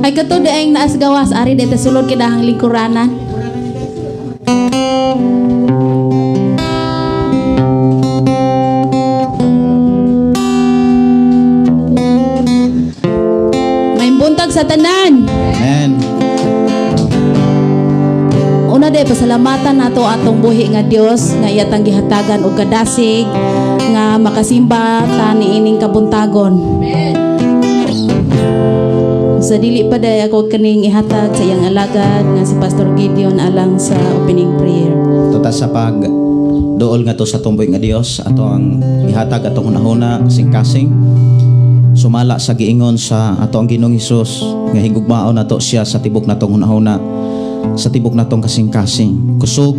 Ay, kato daing naas gawas ari dito sulod kidahang lingkuranan. May buntag sa tanan. Amen. Una day, pasalamatan nato atong buhi nga Dios nga iyatang gihatagan og kadasig nga makasimba ta niining kabuntagon. Sa dili pa day, ako kaning ihatag sa iyang alagad nga si Pastor Gideon alang sa opening prayer. Tota sa pag duol nga to sa tumboy nga Dios, ato ang ihatag atong hunahuna, kasing-kasing, sumala sa giingon sa ato ang Ginoong Hesus nga higugmaon nato siya sa tibok natong hunahuna, sa tibok natong kasing-kasing, kusog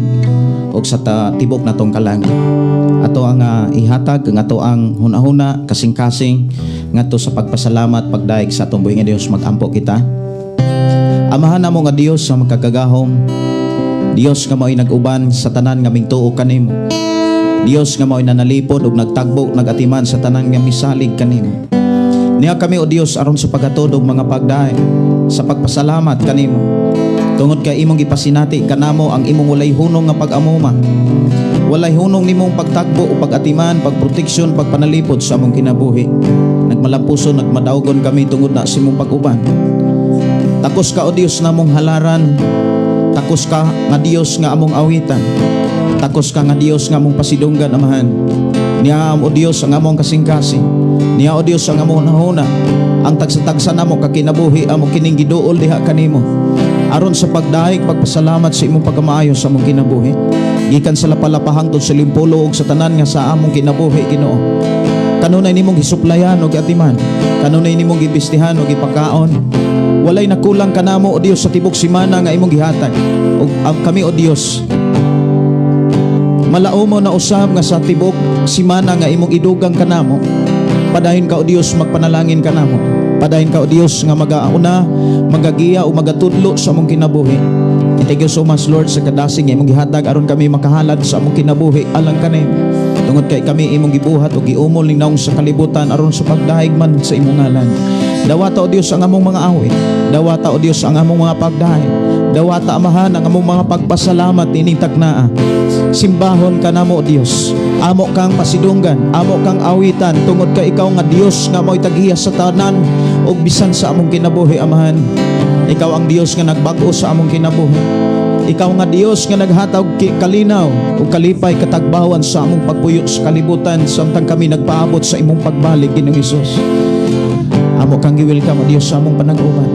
ug sa tibok natong kalag. Ato ang ihatag ang ato ang hunahuna, kasing-kasing ngadto sa pagpasalamat, pagdaig sa atong buhi nga Dios. Magampo kita. Amahan namo nga Dios sa makagagahom, Dios nga mao'y nag-uban sa tanan nga mingtuo kanimo, Dios nga mao'y nanalipod ug nagtagbo, nagatiman sa tanan nga misalig kanimo. Niya kami, o Dios, aron sa paghatod og mga pagdaig sa pagpasalamat kanimo. Tungod kay imong gipasinati kanamo ang imong walay hunong nga pag-amuma. Walay hunong nimong pagtagbo o pag-atiman, pagproteksyon, pagpanalipod sa among kinabuhi. Nagmalampuson, nagmadawgon kami tungod na sa imong pag-uban. Takos ka, o Dios, namong halaran. Takos ka nga Dios nga among awitan. Takos ka nga Dios nga among pasidunggan, Amahan. Niya, o Dios, ang among kasing-kasing. Niya, o Dios, ang among hunahuna. Ang tagsa-tagsa namo kakinabuhi amo kining giduol diha kanimo. Aron sa pagdahig, pagpasalamat sa imong pagkamaayo sa among kinabuhi. Gikan sa Lapalapa hangtod sa Limpulo ug sa tanan nga sa among kinabuhi, Ginoo. Kanunay nimong gisuplayan og atiman. Kanunay nimong gibistihan og gipakaon. Walay nakulang kanamo, o Dios, sa tibok simana nga imong gihatag. Ug ang kami, o Dios, malaumo na usab nga sa tibok simana nga imong idugang kanamo. Padayon ka, o Dios, magpanalangin kanamo. Padayon ka, o Dios, nga magauna, magagiya o magatudlo sa among kinabuhi. And thank you so much, Lord, sa kadasig nga imong gihatag aron kami makahalad sa among kinabuhi alang kanimo. Tungod kay kami imong gibuhat o giumol ning naong sa kalibutan aron sa pagdahig man sa imong ngalan. Dawata, o Dios, ang among mga awit. Dawata, o Dios, ang among mga pagdahig. Dawata, Amahan, ang among mga pagpasalamat ining tagnaa. Simbahon ka namo, O Dios. Amo kang pasidunggan, amo kang awitan tungod kay ikaw nga Dios nga mo'y tag-iya sa tanan ug bisan sa among kinabuhi, Amahan. Ikaw ang Dios nga nagbag-o sa among kinabuhi. Ikaw nga Dios nga naghatag kalinaw ug kalipay, katagbawan sa among pagpuyo sa kalibutan samtang kami nagpaabot sa imong pagbalik, Ginoong Hesus. Amo kang gi-welcome, O Dios, sa among panag-uban.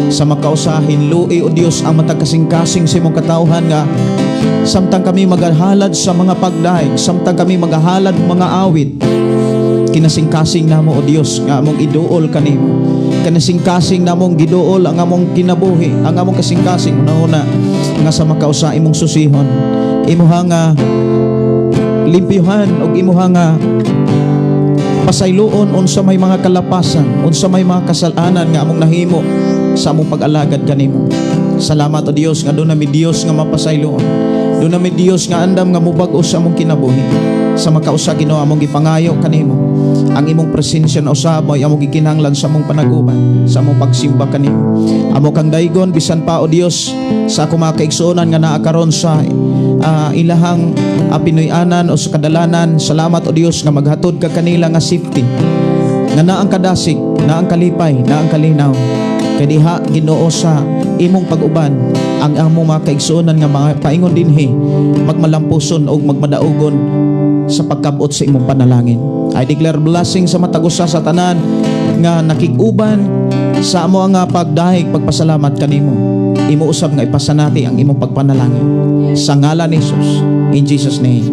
Sa makausahin, luoy, O Dios, ang matag kasing-kasing sa imong katawhan nga samtang kami magahalad sa mga pagdaig, samtang kami magahalad mga awit, kinasing-kasing namo, O Dios, nga among iduol kanimo. Kinasing-kasing namong giduol ang among kinabuhi, ang among kasing-kasing, una-una nga sa makausa imong susihon. Imuha nga limpyuhan ug imuha nga pasayloon unsa may mga kalapasan, unsa may mga kasalanan nga among nahimo sa among pag-alagad kanimo. Salamat, O Dios, nga duna mi Dios nga mapasayloon. Duna mi Dios nga andam nga mubag-o sa among kinabuhi. Sa makausa, Ginoo, among gipangayo kanimo. Ang imong presensya na usab mo'y among gikinahanglan sa among panag-uban, sa among pagsimba kanimo. Amo kang daygon bisan pa, O Dios, sa akong mga kaigsuonan nga naa karon sa ilahang Pinoy-anan o sa kadalanan. Salamat, O Dios, nga maghatod ka kanila nga safety. Nga naang kadasig, naang kalipay, naang kalinaw. Kay diha, Ginoo, sa imong pag-uban ang among mga kaigsuonan nga mga paingon dinhi magmalampuson og magmadaugon sa pagkabot sa imong panalangin. I declare blessing sa matag usa sa tanan nga nakig-uban sa amo nga pagdahig, pagpasalamat kanimo. Imo usab nga ipasanati ang imong pagpanalangin. Sa ngalan ni Jesus, in Jesus' name.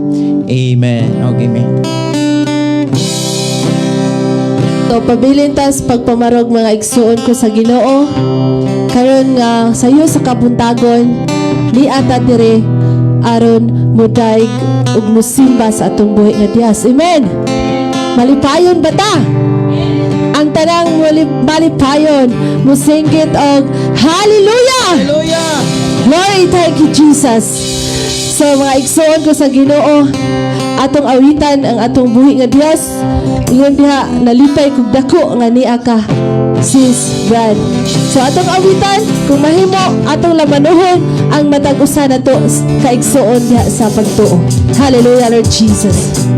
Amen. Okay, amen. So, pabilin tas pagpamarog, mga igsuon ko sa Ginoo. Karon nga sayo sa kabuntagon, ni ata dire aron mudaig ug musimba sa atong buhi nga Dios. Amen. Malipayon ba ta? Ang tanang malipayon, musinggit og hallelujah! Hallelujah! Glory, thank you, Jesus. So mga igsoon ko sa Ginoo, atong awitan ang atong buhi nga Dios. Ingon diha, nalipay kog dako nga nia ka, Sis Brad. So atong awitan, kung mahimo atong lamanuhon ang matag usa nato kaigsoon diha sa pagtuo. Hallelujah, Lord Jesus.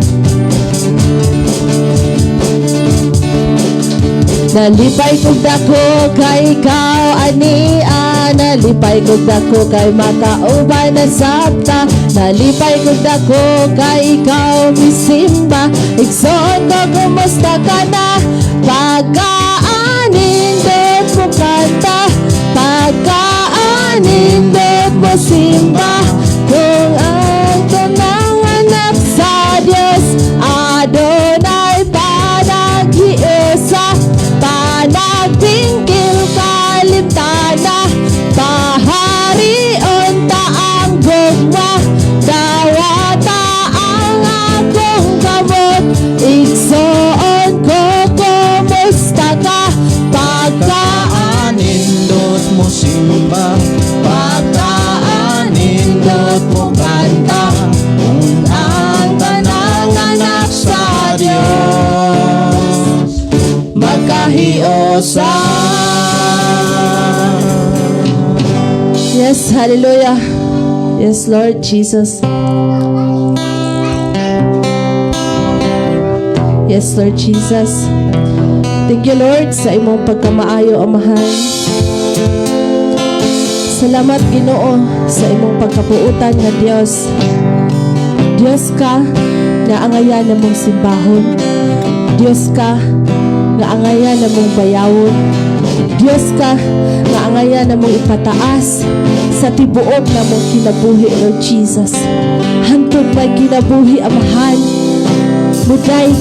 Nalipay kog dako kay ikaw ania. Nalipay kog dako kay makauban na sabta. Nalipay kog dako kay ikaw misimba. Igsoon ko, kumusta ka na? Pagkaanindot mo kanta, pagkaanindot mo simba. Kung ang tanang anak sa Diyos adunay panaghiusa, panagpingkil kalimtana, paharion ta ang gugma, dawata ang akong kamot. Igsoon ko, kumusta ka? Pagkaanindot mo simba, pagkaanindot mo kanta, kung ang tanang anak sa Diyos magkahiusa. Yes, hallelujah. Yes, Lord Jesus. Yes, Lord Jesus. Thank you, Lord, sa imong pagkamaayo, Amahan. Salamat, Ginoo, sa imong pagkapuutan nga Dios. Dios ka nga angayan namong simbahon. Dios ka nga angayan namong bayawon. Dios ka nga angayan namong ipataas sa tibuok namong kinabuhi, Lord Jesus. Hantod may kinabuhi, Amahan. Mudayg,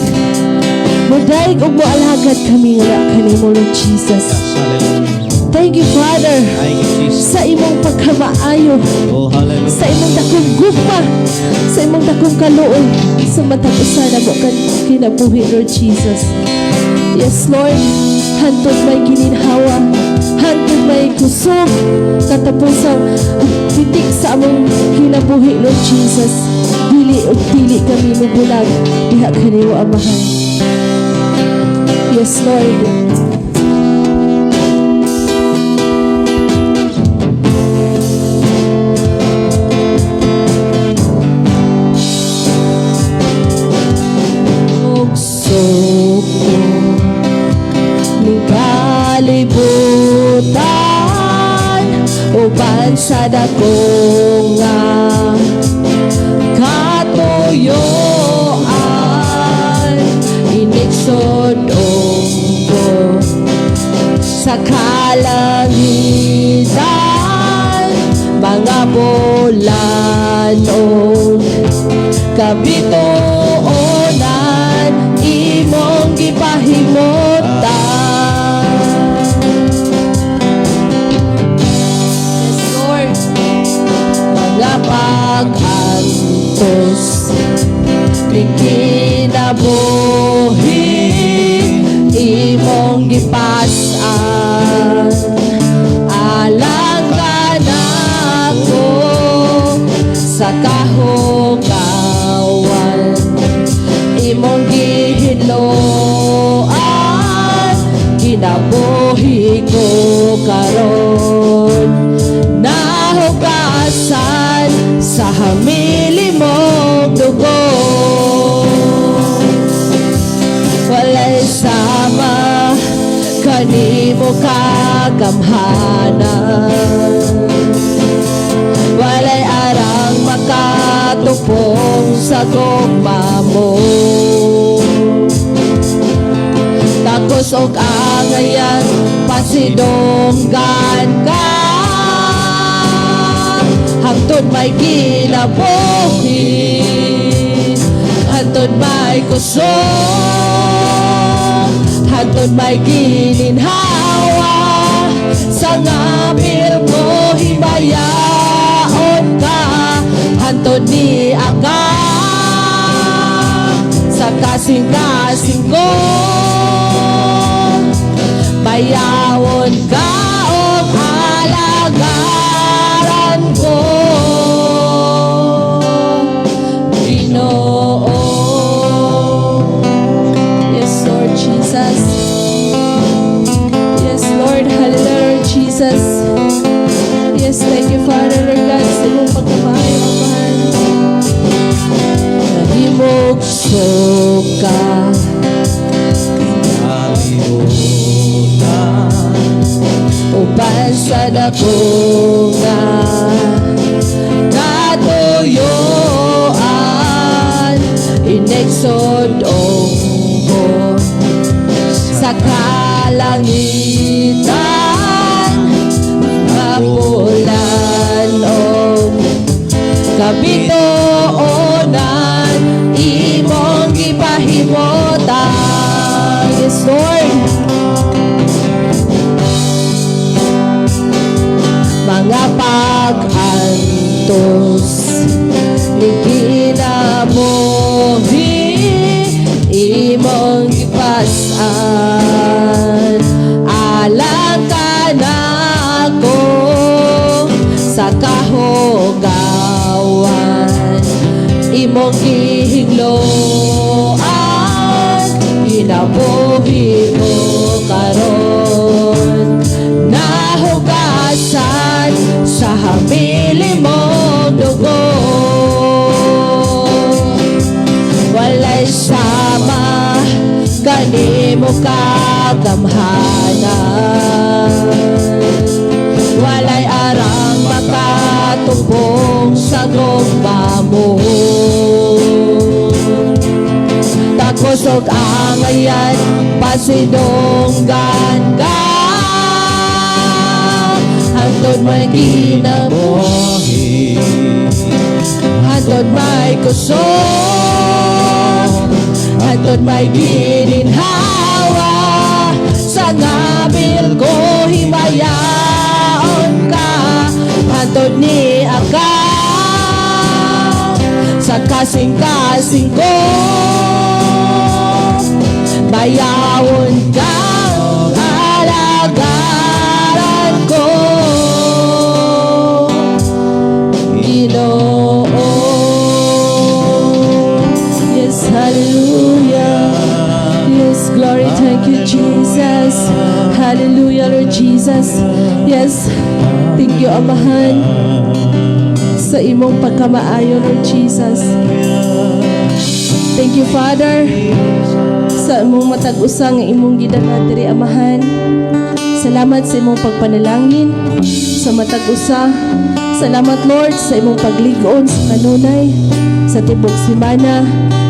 mudayg ug moalagad kami nga kanimo, Lord Jesus. Hallelujah. Thank you, Father, Thank you, Jesus. sa imong pagkamaayo, Oh, hallelujah. sa imong dakong gugma, sa imong dakong kaluoy, sa matag usa namo kan kinabuhi, Lord Jesus. Yes, Lord, hantod may gininhawa, hantod may kusog, katapusang pitik sa among kinabuhi, Lord Jesus. Dili ug dili kami mubulag diha kanimo, Amahan. Yes, Lord. Suko ning kalibutan uban sa dako nga katuyoan, inigsod-ong ko sa kalangitan mga bulan ug kabituonan imong gipahimutan. Yes, Lord. Mga pag-antos ning kinabuhi imong gipas-an alang kanako sa kahugawan imong gihinloan kinabuhi ko karon nahugasan sa hamili mong dugo. Walay sama kanimo kagamhanan, walay arang makatupong sa gugma mo. Takos og angayan pasidunggan ka hangtod may kinabuhi, hangtod may kusog, hangtod may gininhawa. Sa ngapil ko himayaon ka hantod ni aka sa kasing-kasing ko bayawon ka og alagaran ko. Sa dako nga katuyoan, inegsod-ong ko sa kalangitan, kapulan og kabituonan, imong gipahimutan. Yes, Lord. Mga pag-antos ni kinabuhi, imong gipas-an alang kanako sa kahugawan, imong gihingloan kinabuhi ko karon, nahugasan sa hamili mong dugo. Walay sama kanimo kagamhanan, walay arang makatupong sa gugma mo. Takos og angayan, pasidunggan ka hangtod may kinabuhi, hangtod may kusog, hangtod may gininhawa. Sa ngabil ko himayaon ka hangtod ni aka sa kasing-kasing ko, bayawon kang alagaran ko, Ginoo. Yes, hallelujah. Yes, glory, thank you, Jesus. Hallelujah, Lord Jesus. Yes, thank you, Amahan, sa imong pagkamaayo, Lord Jesus. Thank you, Father, sa imong matag usa nga imong gidala diri, Amahan. Salamat sa imong pagpanalangin sa matag usa. Salamat, Lord, sa imong paglig-on sa kanunay sa tibok semana.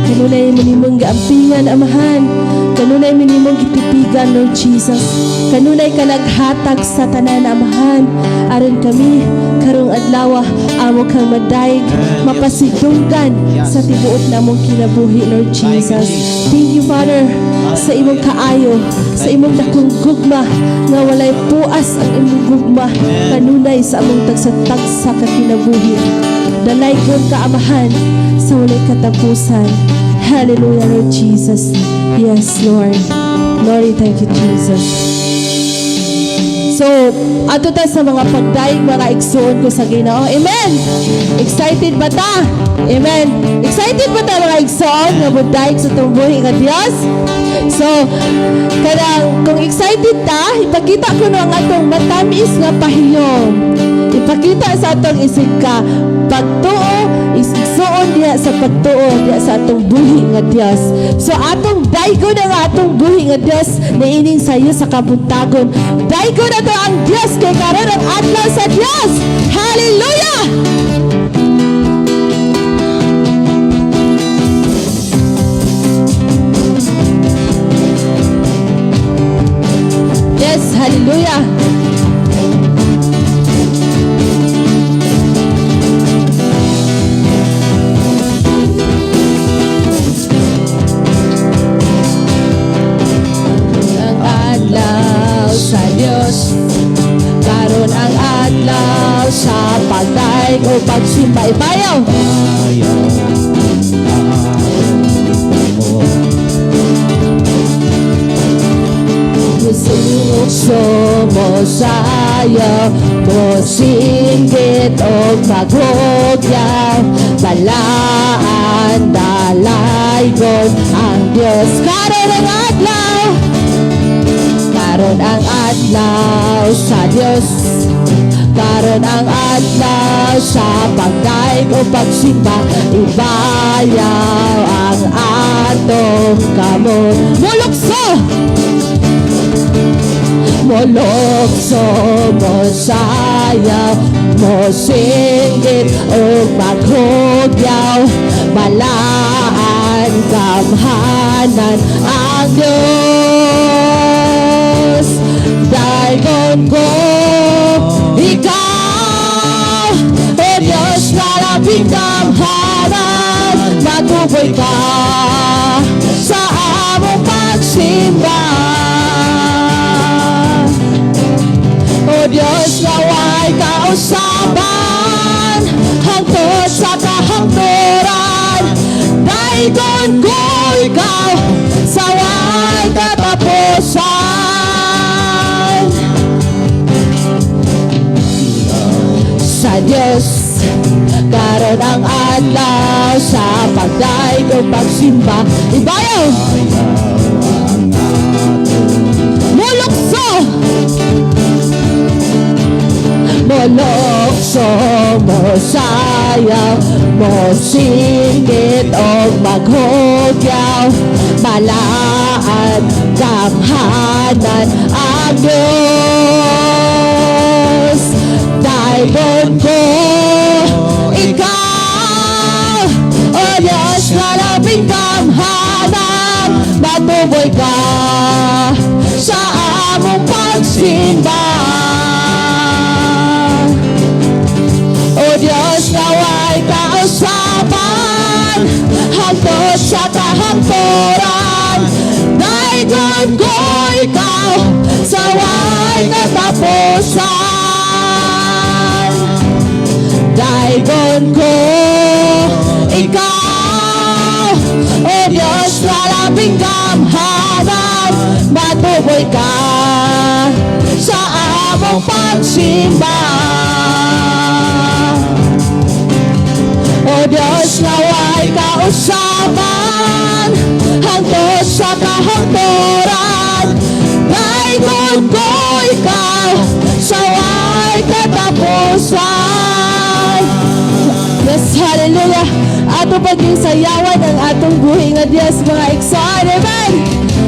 Kanunay mo nimong gaampingan, Amahan. Kanunay mo nimong gitipigan, Lord Jesus. Kanunay ka naghatag sa tanan, Amahan. Aron kami karong adlaw amo kang madayeg, mapasidunggan sa tibuok namong kinabuhi, Lord Jesus. Thank you, Father, sa imong kaayo, sa imong dakong gugma nga walay puas ang imong gugma kanunay sa among tagsa-tagsa ka kinabuhi. Dalaygon ka, Amahan, sa walay katapusan. Hallelujah, Lord Jesus. Yes, Lord. Glory, thank you, Jesus. So, ato ta sa mga pagdayeg, mga igsuon ko sa Ginoo. Amen. Excited ba ta? Amen. Excited ba ta, mga igsuon, nga modayeg sa atong buhi nga Dios? So, kanang kung excited ta, ipakita ko no ang atong matamis nga pahiyom. Ipakita sa atong isig ka pagtuo, igsuon diha sa pagtuo diha sa atong buhi nga Dios. So atong daygon ang atong buhi nga Dios niining sayo sa kabuntagon. Daygon ato ang Dios kay karon ang adlaw sa Dios. Hallelujah! Yes, hallelujah. Ang adlaw sa Dios, karon ang adlaw sa pagdayeg o pagsimba. Ibayaw. Ayaw mo. Musukso mo sayo, mosinggit og maghugyaw, balaan dalaygon ang Dios. Karon ang adlaw, karon ang adlaw sa Dios, karon ang adlaw sa pagdayeg o pagsimba. Ibayaw ang atong kamot. Mulukso! Molukso, mosayaw, mosinggit ug maghugyaw. Balaan, gamhanan ang Diyos. Daygon ko ikaw, O Diyos nga labing gamhanan. Matuboy ka sa among pagsimba. O Diyos nga way kausaban hangtod sa kahangturan, daygon ko ikaw sa way katapusan. Sa Diyos karon ang adlaw sa pagdayeg ug pagsimba. Ibayaw! Mulukso! Molukso, mosayaw, mosingit o maghugyaw. Balaan, gamhanan ang Diyos. Daygon ko ikaw, O Diyos nga labing gamhanan. Matuboy ka sa among pagsimba. O Diyos nga way kausaban hangtod sa kahangturan, daygon ko ikaw sa way katapusan. Daygon ko ikaw, O Diyos nga labing gamhanan. Matuboy ka sa among pagsimba. O Diyos nga way kausaban hangtod sa kahangturan, daygon ko ikaw sa way katapusan. Yes, hallelujah. Ato paging sayawan ang atong buhi nga Diyos, mga igsoon. Amen.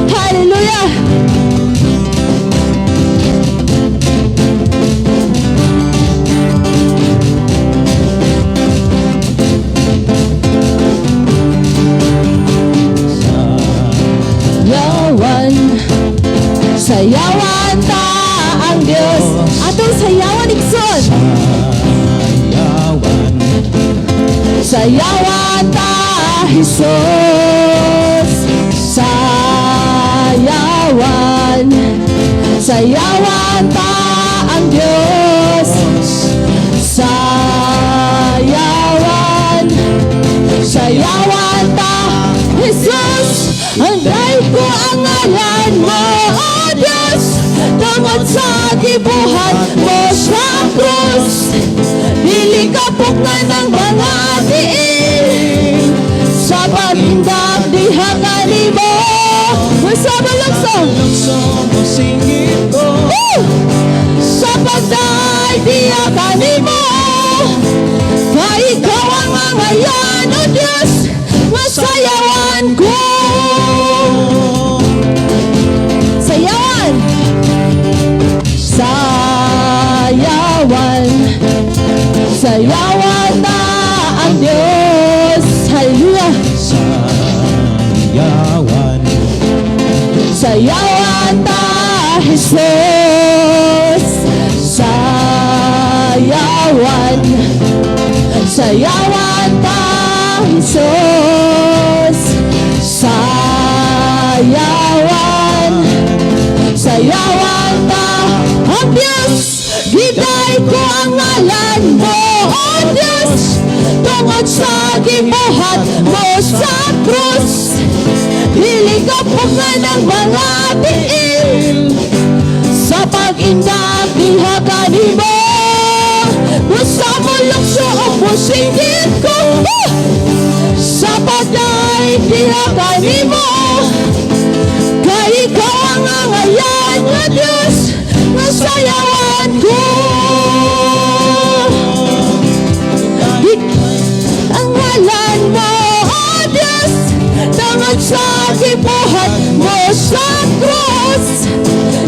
Hallelujah. Yawan, sayawan ta ang Diyos. Atong sayawan, igsoon. Sayawan. Sayawan ta, Jesus. Sayawan, sayawan ta ang Diyos. Sayawan, sayawan ta, Jesus. Anday ko ang ngalan mo, O Diyos, tungod sa gibuhat mo sa krus. Dili ka pugnan ng mga tiil sa pag-indak diha kanimo. Unsa ba lukso? Lukso mo singit ko. Woo! Sa pagday diha kanimo, kay ikaw ang angayan, O Diyos, masayawan ko. Sayawan! Sayawan, sayawan na ang Diyos. Hallelujah! Sayawan. Sayawan ta, Jesus. Sayawan, sayawan ta, Jesus. Sayawan, sayawan ta ang Diyos. Giday ko ang ngalan mo, O Diyos, tungod sa gibuhat mo sa krus. Dili ka pugnan ng mga tiil sa pag-indak diha kanimo. Gusto mo lukso o musingit ko, ah! Sa pagday diha kanimo, kay ikaw ang angayan nga Diyos nga sayawan ko. Ang ngalan mo, O Diyos, tungod sa gibuhat mo sa krus.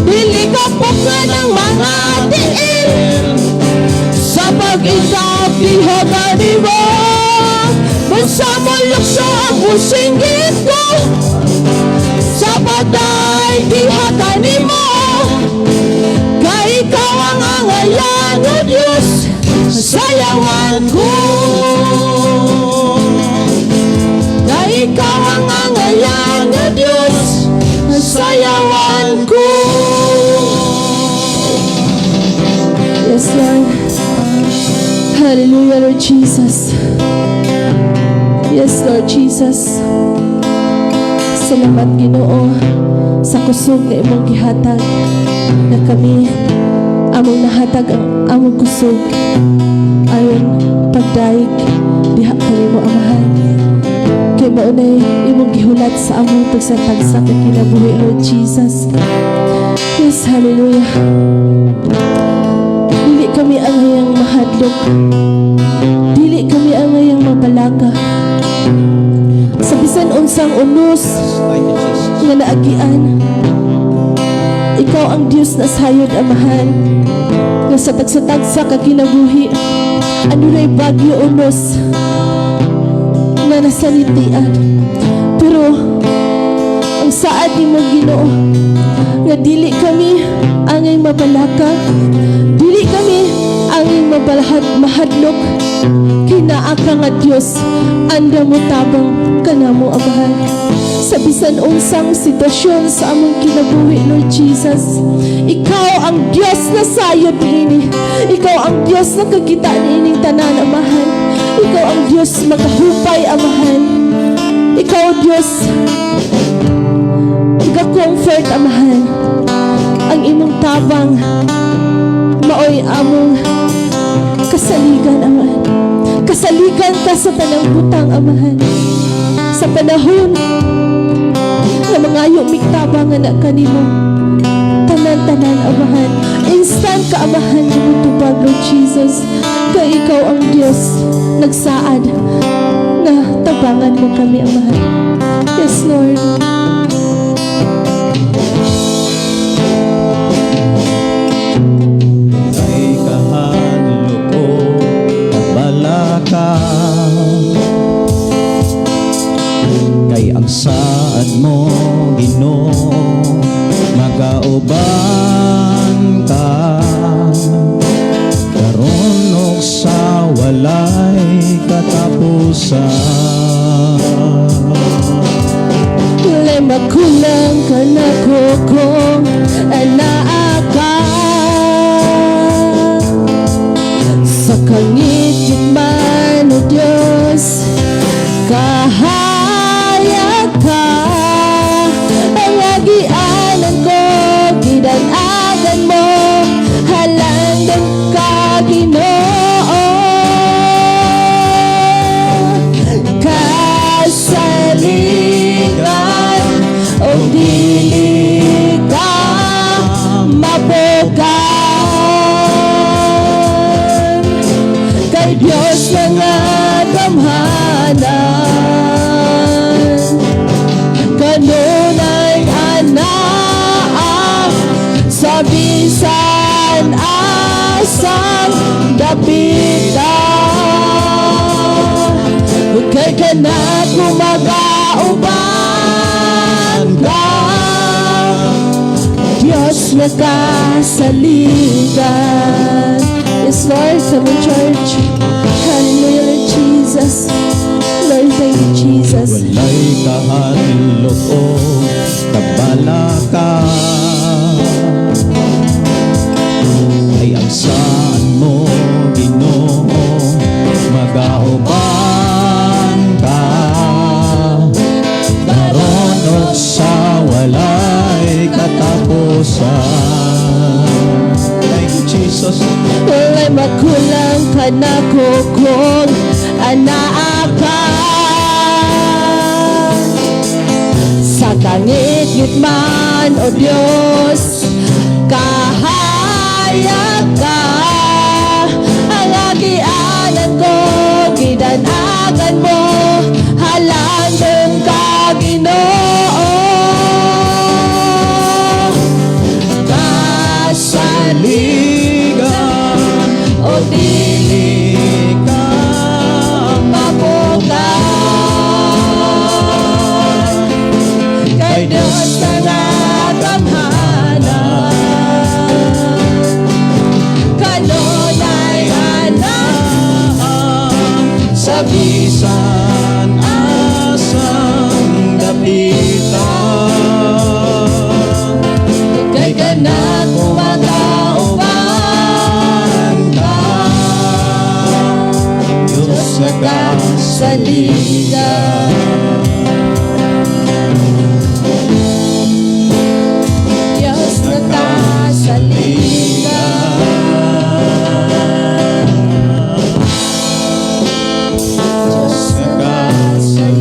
Dili ka Musinggit ko sa pagdayeg diha kanimo, kay ikaw ang angayan, O Diyos, sayawan ko. Kay ikaw ang angayan, O Diyos, sayawan ko. Yes, Lord. Hallelujah, Lord Jesus. Yes, Lord Jesus. Salamat, Ginoo, sa kusog nga imong gihatag na kami among nahatag ang among kusog aron pagdayeg diha kanimo, Amahan. Kay maunay imong gihulat sa among tagsa-tagsa ka kinabuhi, Lord Jesus. Yes, hallelujah. Dili kami angayang mahadlok. Dili kami angayang mabalaka. Sa bisan unsang unos Thank you, Jesus. Nga naagian, ikaw ang Diyos na sayod, Amahan. Nga sa tagsa-tagsa ka kinabuhi, adunay bagyo, unos nga nasalitian. Pero ang saad nimo, Ginoo, nga dili kami angay mabalaka, dili kami angay mabalahat mahadlok, kay naa ka nga Dios, andam mo tabang kanamo, Amahan. Sa bisan unsang sitwasyon sa among kinabuhi, Lord Jesus, ikaw ang Dios na sayod niini. Ikaw ang Dios na kakita niining tanan, Amahan. Ikaw ang Dios makahupay, Amahan. Ikaw, Dios, ga-comfort, Amahan. Ang imong tabang maoy among kasaligan, Amahan. Kasaligan ka sa tanang butang, Amahan. Sa panahon nga mangayo mig tabang nga na kanimo, tanan-tanan, Amahan, instant ka, Amahan, nga mutubag, Lord Jesus. Kay ikaw ang Diyos nagsaad nga tabangan mo kami, Amahan. Yes, Lord. Kay kahadlok o kabalaka, kay ang saad mo, Ginoo, magauban ka karon ug sa walay katapusan. Walay makulang kanako kung anaa ka. Sa kangitngit man, O Diyos, kahayag ka. Ang agianan ko, gidanagan mo, halangdon ka, Ginoo. Kasaligan o dili ka mapukan, kay Diyos na nga gamhanan, kanunay anaa sa bisan asang dapita, kay kanako magauban ka, Diyos na kasaligan. Yes, Lord, come on, church. Hallelujah, Lord Jesus. Lord, thank you, Jesus. Walay kahadlok o kabalaka, kay ang saad mo, Ginoo, magauban ka karon ug sa walay katapusan. Thank you, Jesus. Walay makulang kanako kung anaa ka. Sa kangitngit man, O Diyos, kahayag ka. Ang agianan ko, gidanagan mo, halangdon ka, Ginoo. Kasaligan o dili ka mapukan, Sa bisan asang dapita. Kay kanako magauban ka. Diyos nakasaligan. Diyos nakasaligan. Diyos nakasaligan.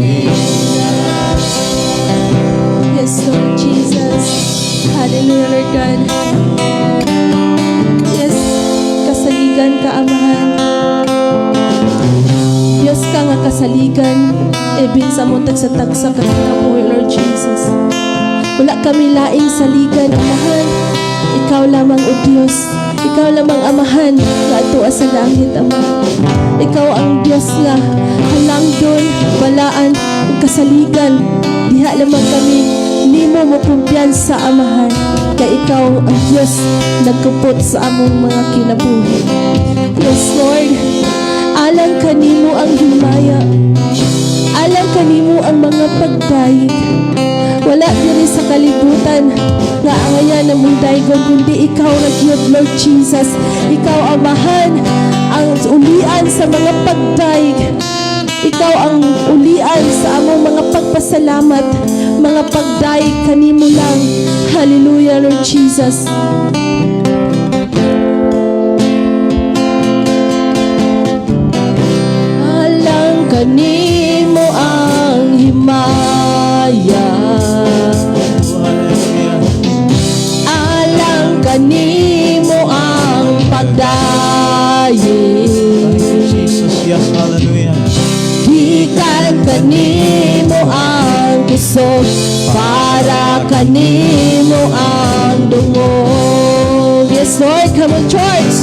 Yes, Lord Jesus. Hallelujah, Lord God. Yes, kasaligan ka, Amahan. Diyos ka nga kasaligan. Ebin sa among tagsa-tagsa ka kinabuhi, Lord Jesus. Wala kami laing saligan, Amahan. Ikaw lamang, O Diyos. Ikaw lamang, Amahan, nga atua sa langit, Ama. Ikaw ang Diyos nga halangdon, balaan, ug kasaligan. Diha lamang kami nimo mo kumpiyansa, Amahan. Kay ikaw ang Diyos nagkupot sa among mga kinabuhi. Yes, Lord. Alang kanimo ang himaya. Alang kanimo ang mga pagdayeg. Wala diri sa kalibutan nga angayan namong daygon kundi ikaw ra gyud, Lord Jesus. Ikaw, Amahan, ang ulian sa mga pagdayeg. Ikaw ang ulian sa among mga pagpasalamat, mga pagdayeg kanimo lang. Hallelujah, Lord Jesus. Alang kanimo ang himaya. Hallelujah. Alang kanimo ang pagdayeg. Thank you, Jesus. Yes, hallelujah. Gikan kanimo ang kusog, para kanimo ang dungog. Yes, Lord, come on, church.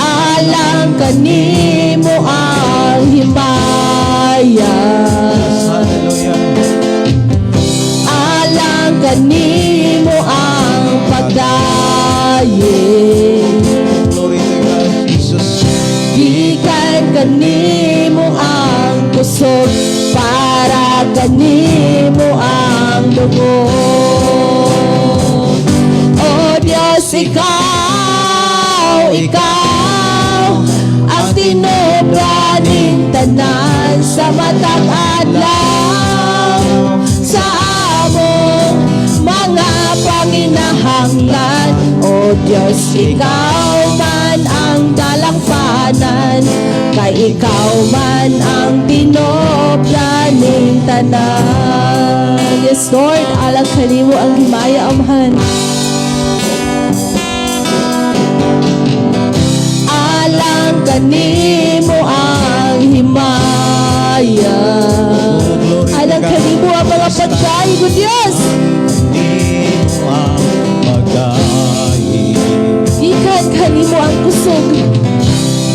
Alang kanimo ang himaya. Yes, hallelujah. Alang kanimo ang pagdayeg. Glory to God, Jesus. Gikan kanimo ang kusog, para kanimo ang dungog. O Diyos, ikaw, ikaw ang tinobra ning tanan sa matag adlaw sa among mga panginahanglan. O Diyos, ikaw man ang dalangpanan, kay ikaw man ang tinobra ning tanan. Yes, Lord, alang kanimo ang himaya, Amahan. Alang kanimo ang himaya. Oh, glory to Alang God. Kanimo ang mga pagdayeg, O Diyos. Kanimo ang pagdayeg. Gikan kanimo ang kusog.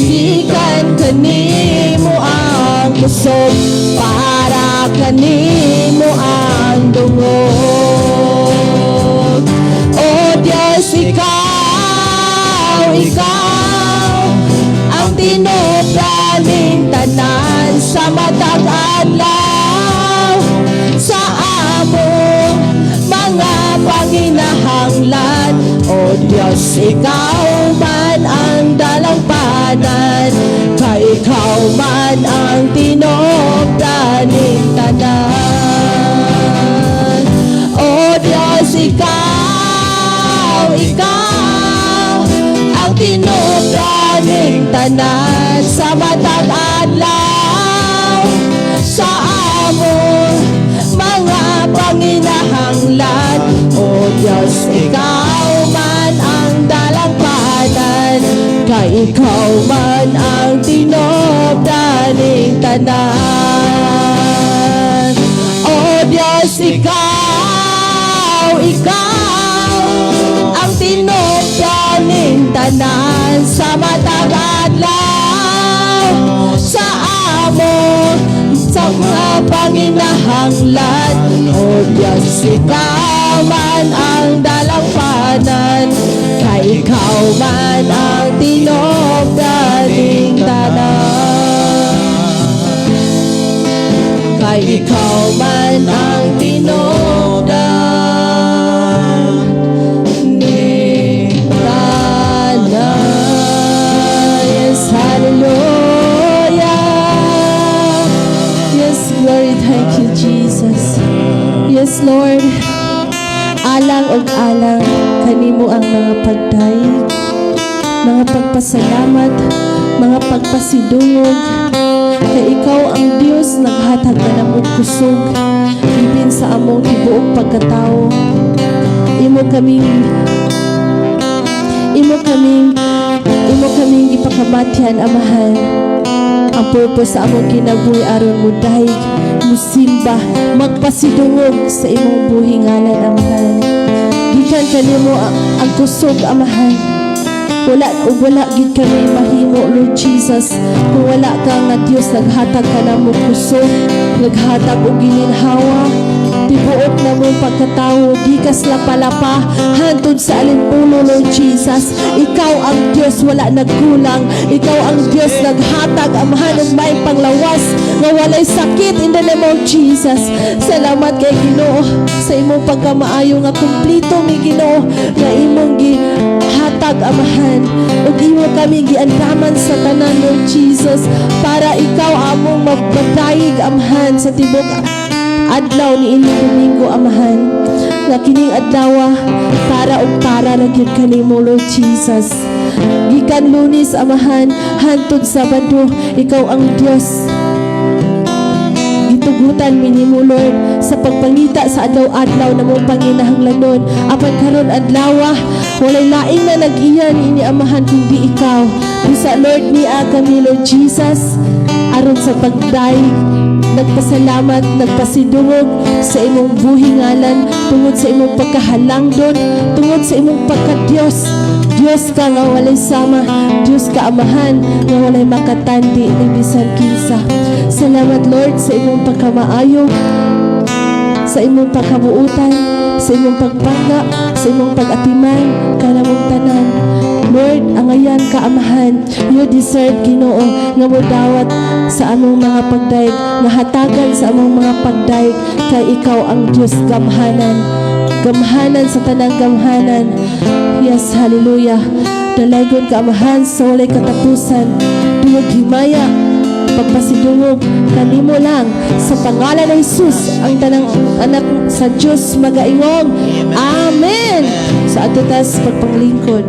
Gikan kanimo ang kusog, para kanimo ang dungog. O Diyos, ikaw, ikaw ang tinobra ning tanan sa matag adlaw sa among mga panginahanglan. O Diyos, ikaw man ang dalangpanan, kay ikaw man ang tinobra ning tanan. O Diyos, ikaw, ikaw ang tinobra ning tanan sa matag adlaw sa among mga panginahanglan. O Diyos, ikaw man ang dalangpanan, kay ikaw man ang tinobra ning tanan. O Diyos, ikaw, ikaw ang tinobra ning tanan sa matag adlaw sa among sa mga panginahanglan. O Diyos, ikaw man ang dalangpanan, kay ikaw man ang tinobra ning tanan. Kay ikaw man ang tinubdan ni tanan. Yes, hallelujah. Yes, glory, thank you, Jesus. Yes, Lord. Alang og alang kanimo ang mga pagdayeg, mga pagpasalamat, mga pagpasidungog. Kay ikaw ang Dios naghatag na namong kusog ibin sa among tibuok pagkatao. Imo kaming ipakamatyan, Amahan. Ang purpose sa among kinabuhi aron mo dayeg, musimba, magpasidungog sa imong buhi ngalan, Amahan. Gikan kanimo ang kusog, Amahan. Wala ug wala gid kami mahimo, Lord Jesus, kung wala ka nga Dios naghatag ka namo kusog, naghatag og gininhawa. Tibuok na mong pagkatao, gikas lapa-lapa, hantod sa alimpulo, Lord Jesus. Ikaw ang Dios, wala nagkulang. Ikaw ang Dios naghatag, Amahan, og may panglawas nga walay sakit in the name of Jesus. Salamat kay Ginoo sa imong pagkamaayo nga kumplito mi, Ginoo, nga imong gihatag, Amahan. Ug imo kami giandaman sa tanan, Lord Jesus, para ikaw among magpadayeg, Amahan, sa tibok adlaw ni ining Domingo, Amahan. Nga kining adlaw para ug para ra gyud kanimo, Lord Jesus. Gikan Lunes, Amahan, hantod Sabado, ikaw ang Dios gitugutan mi nimo, Lord, sa pagpangita sa adlaw-adlaw na mong panginahanglanon. Apan karon adlaw, walay laing na nag-iya niini, Amahan, kundi ikaw. Busa, Lord, niya kami, Lord Jesus, aron sa pagdayeg, nagpasalamat, nagpasidungog sa imong buhi ngalan tungod sa imong pagkahalangdon, tungod sa imong pagka-Dios. Dios ka nga walay sama, Dios ka, Amahan, nga walay makatandi ni bisan kinsa. Salamat, Lord, sa imong pagkamaayo, sa imong pagkabuutan, sa imong pagpangga, sa imong pag-atiman kanamong tanan. Lord, angayan ka, Amahan. You deserve, Ginoo, nga modawat sa among mga pagdayeg, nga hatagan sa among mga pagdayeg, kay ikaw ang Diyos gamhanan. Gamhanan sa tanang gamhanan. Yes, hallelujah. Dalaygon ka, Amahan, sa walay katapusan. Tungod himaya, pagpasidungog kanimo lang. Sa pangalan ng Jesus, ang tanang anak sa Dios magaingong Amen. Sa ato tas pagpanglingkod.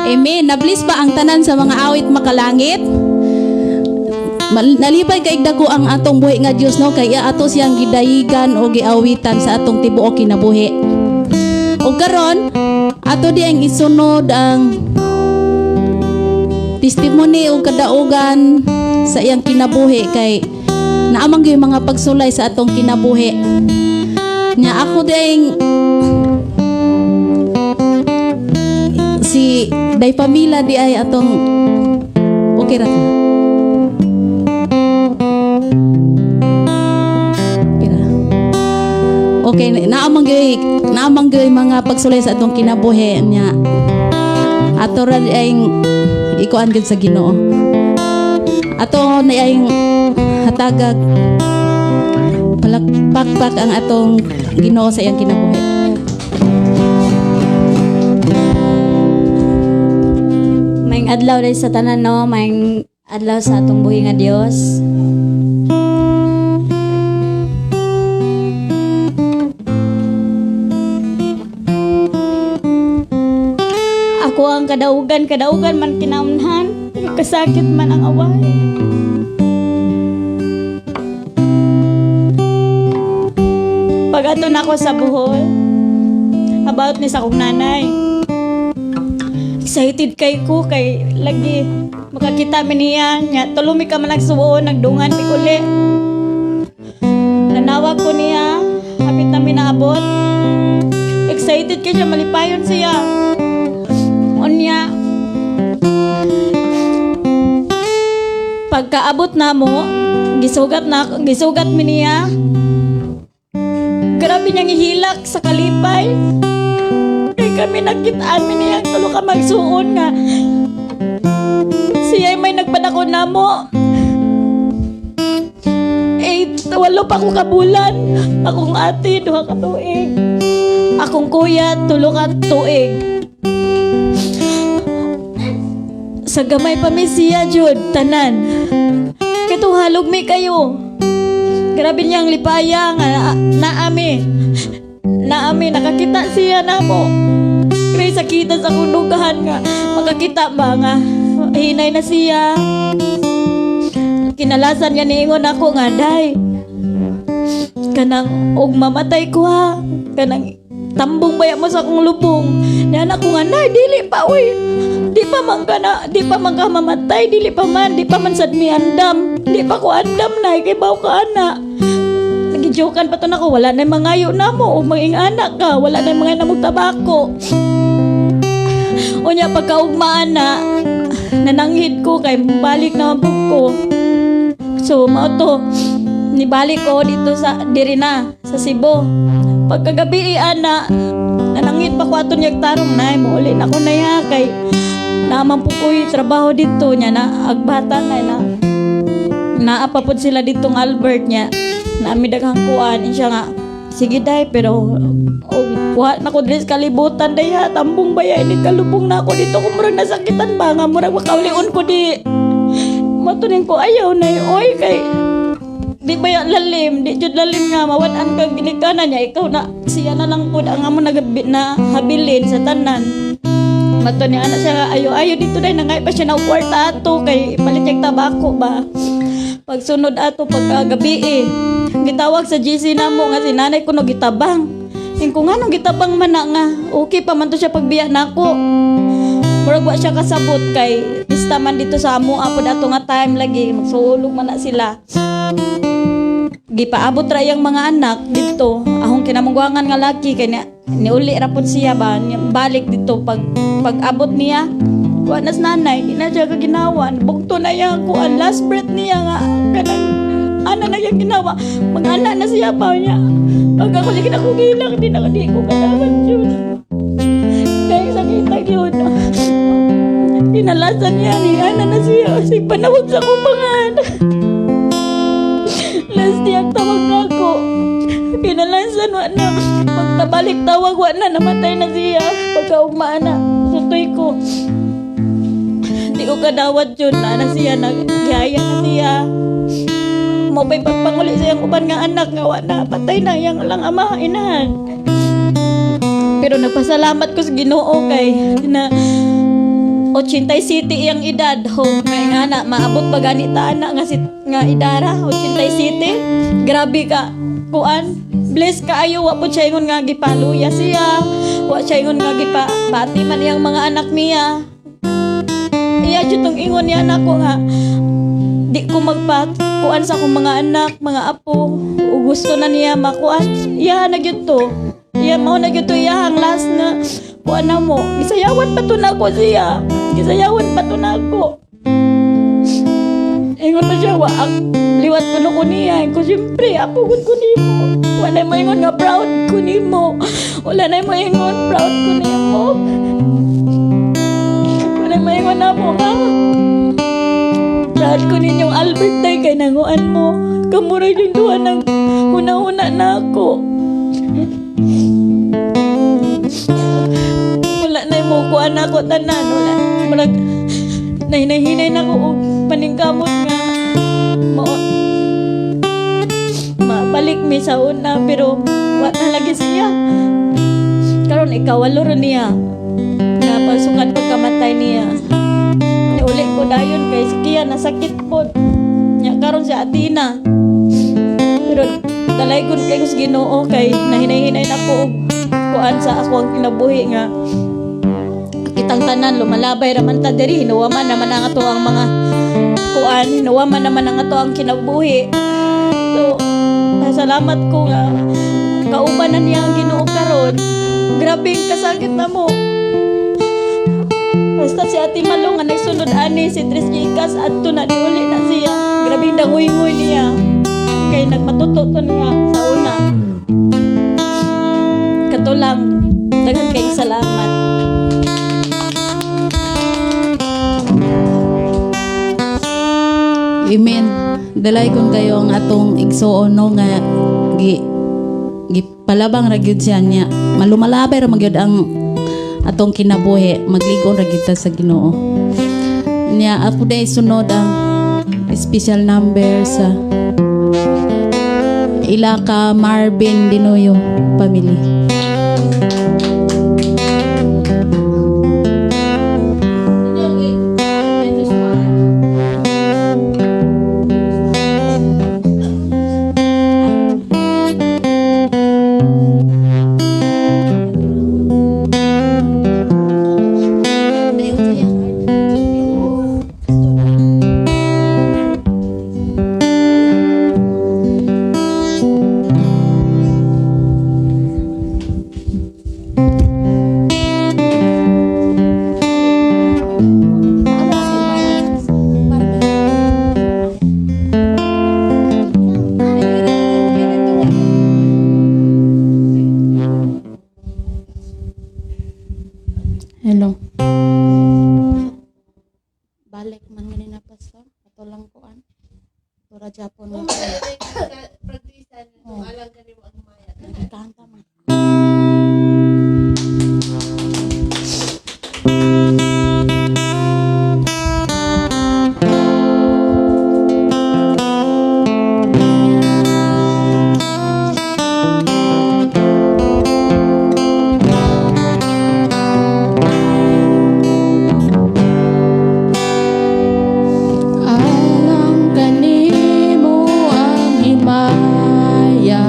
Amen. Nablis ba ang tanan sa mga awit makalangit? Nalipay kay dako ang atong buhi nga Dios, no, kay ato siyang gidayigan o giawitan sa atong tibuok kinabuhi. O karon ato di ang isunod ang testimony o kadaugan sa iyang kinabuhi kay naamang gyud mga pagsulay sa atong kinabuhi. Nya ako di ang si Day Pamila di ay atong okay ra ka. Okay ra. Okay, naamang gyud mga pagsulay sa atong kinabuhi nya. Ato ra di ay ikuan gyud sa Ginoo. Ato na ay hatagag palakpakpak ang atong Ginoo sa iyang kinabuhi. Maayong adlaw dahil sa tanan, no, maayong adlaw sa atong buhi nga Dios. Ako ang kadaugan, kadaugan man kinaunhan, pero kasakit man ang away. Pag-ato na ako sa Bohol, about ni sa akong nanay. Excited kay ko kay lagi makakita mi niya nya tulo mi ka man nagsuon, nagdungan mi uli. Nanawag ko niya, hapit na mi naabot. Excited kay siya, malipayon siya. Unya, Pagkaabot namo, gisugat na gisugat mi niya. Grabe niyang ihilak sa kalipay. Kay kami nagkitaan mi niya tulo ka magsuon nga siya may nagpadako namo. 8, 8 pa ko kabulan. Akong ate, 2 ka tuig. Akong kuya, 3 ka tuig. Sa gamay pa mi siya, jud, tanan. Katong halog mi kayo. Grabe niyang lipaya nga naami. Naami, nakakita siya namo. Kaya sakita sa akong dugahan nga makakita ba nga hinay na siya. Kinalasan niya niingon ako nga, "Day, kanang og mamatay ko ha, kanang tambong baya mo sa akong lubong." Niya ko nga, "Nay, dili pa oy, di pa man ka na, di pa man ka mamatay, dili pa man, di pa man sad mi andam, di pa ko andam, nay, kay baw ka ana." Nagijokan pa to nako, "Wala na mangayo na mo og mga anak ka, wala na mga namog tabako." Unya pagkaugmaan na, nananghid ko kay balik naman po ko. So mao to, nibalik ko dito sa diri na sa Cebu. Pagkagabi ana, nananghid pa ko ato niyag tarong, "Nay, mouli na ko na ya kay naman po ko'y trabaho dito." Niya na agbata na na naa pa pod sila ditong Albert niya. Naami daghang kuan siya nga, "Sige day, pero og wa na ko diri sa kalibutan, day ha, tambong baya ini kalubong na ako dito ko, murag nasakitan ba nga murag makaulion ko di." Matunin ko, "Ayaw na oy, kay di ba ya lalim, di jud lalim nga mawad-an kag ginikanan niya, ikaw na siya na lang pud ang amo na habilin sa tanan." Mato ni anak siya nga, "Ayo, ayo dito day." Nangay pa siya na og kwarta ato kay ipalit niyang tabako ba. Pagsunod ato pagkagabi eh, gitawag sa GC namo nga si nanay kuno gitabang. Ingko nga nung gitabang man na nga okay pa man to siya pagbiya nako. Murag wa siya kasabot kay pista man dito sa amo apod ato nga time, lagi magsulog man na sila. Gipaabot ra iyang mga anak dito. Ahong kinamungguangan nga laki kay niuli ra pud siya ba, balik dito. Pag pag-abot niya, wa na sa nanay, di na siya kaginawa. Bugto na iya kuan, last breath niya nga kanang ana na iyang ginawa. Mga anak na siya pa niya. Pag ako sige na ko gilak, di na di ko kadapat yun. Kaya sakita yun. Kinalasan niya ni ana na siya. Sig panawag sa kumangan. Last niya tawag na ako. Kinalasan wa na. Pagtabalik tawag, wa na, namatay na siya. Pagkaugmaan na, sutoy ko. Di ko kadawat yun. Na na siya, nagyaya na siya. Mo pa'y pagpanguli sa iyang uban nga anak nga wa na. Patay na iyang lang ama, inahan. Pero nagpasalamat ko sa Ginoo kay na 87 iyang edad ho nga nga na maabot pa gani ta ana nga si nga idara 87. Grabe ka kuan, bless kaayo. Wa po siya ingon nga gipaluya siya, wa siya ingon nga gipa bati man iyang mga anak niya. Iya jud tong ingon niya nako nga di ko magpa kuan sa akong mga anak, mga apo, o gusto na niya makuan iya na gyud to, iya mao na gyud to iya ang last na kuan na mo. Gisayawan pa to nako siya, gisayawan pa to nako. Ingon na siya, wa ang liwat ko no ko niya ko, siyempre apo gud ko nimo. Wala mo ingon nga proud ko nimo, wala na mo ingon proud ko nimo, wala mo ingon na mo nga proud ko ninyong Albert day kay nanguan mo. Kamura yung duha ng huna-huna na ako. Wala na mo kuan ako tanan, wala. Murag nahinay-hinay na ko og paningkamot nga mao mabalik mi sa una, pero wa na lagi siya. Karon ikawalo ra niya nga pagsukan pagkamatay niya. Niuli ko dayon kay si Kia nasakit pod. Nya karon si Athena. Pero dalaygon kay ko sa Ginoo kay nahinay-hinay na ko og kuan sa ako ang kinabuhi nga kitang tanan lumalabay raman ta diri, hinuwaman naman ang ato ang mga kuan, hinuwaman naman ang ato ang kinabuhi. So pasalamat ko nga kauban na niya ang Ginoo karon. Grabe ang kasakit na mo. Basta si Ate Malong nga nagsunod ani, si Tris Gikas, adto na niuli na siya. Grabe danguy-nguy niya. Kay nagmatuto to niya sa una. Kato lang, daghan kayong salamat. Amen. Dalay kon kayo ang atong igsuon, no, nga gi gipalabang ra gyud siya niya. Malumalabay ra magyud ang atong kinabuhi, magligon ra gyud ta sa Ginoo. Niya ako day sunod ang special number sa Ilaka Marvin Dinoyo family. Hello. Balik man ganina, Pastor. Ato lang kuan. Tura Japon man. Oh. Kanta man. Alang kanimo ang himaya.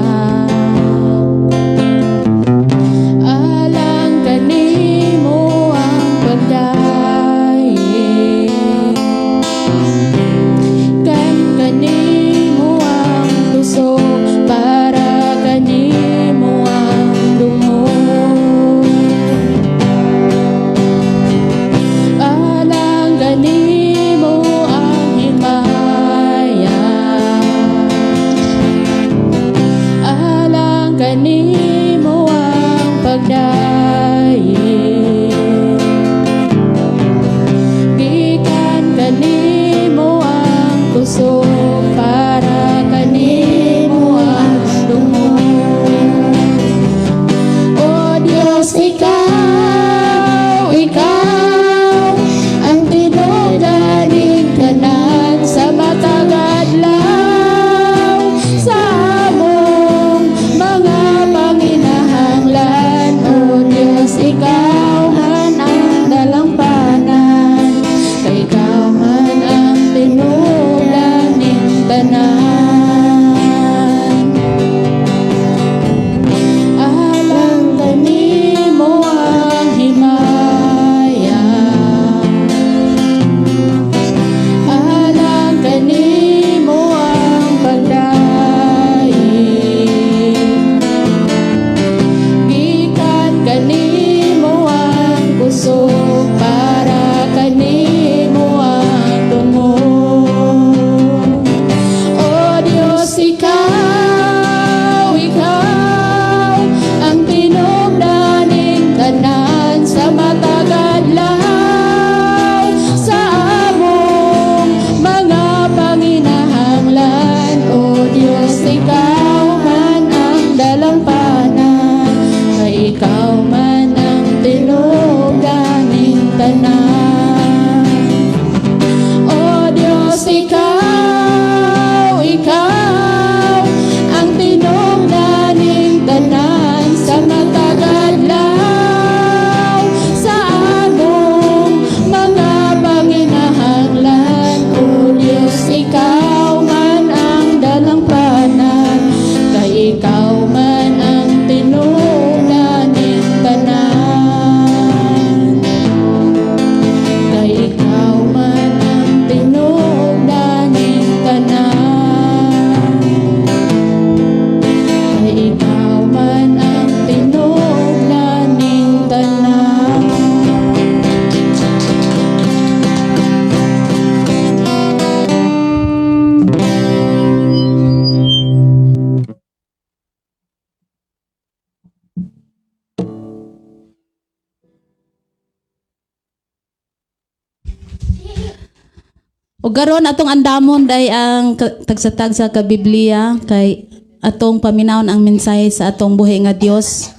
Ug karon atong andamon day ang tagsa-tagsa ka Biblia kay atong paminawon ang mensahe sa atong buhi nga Dios.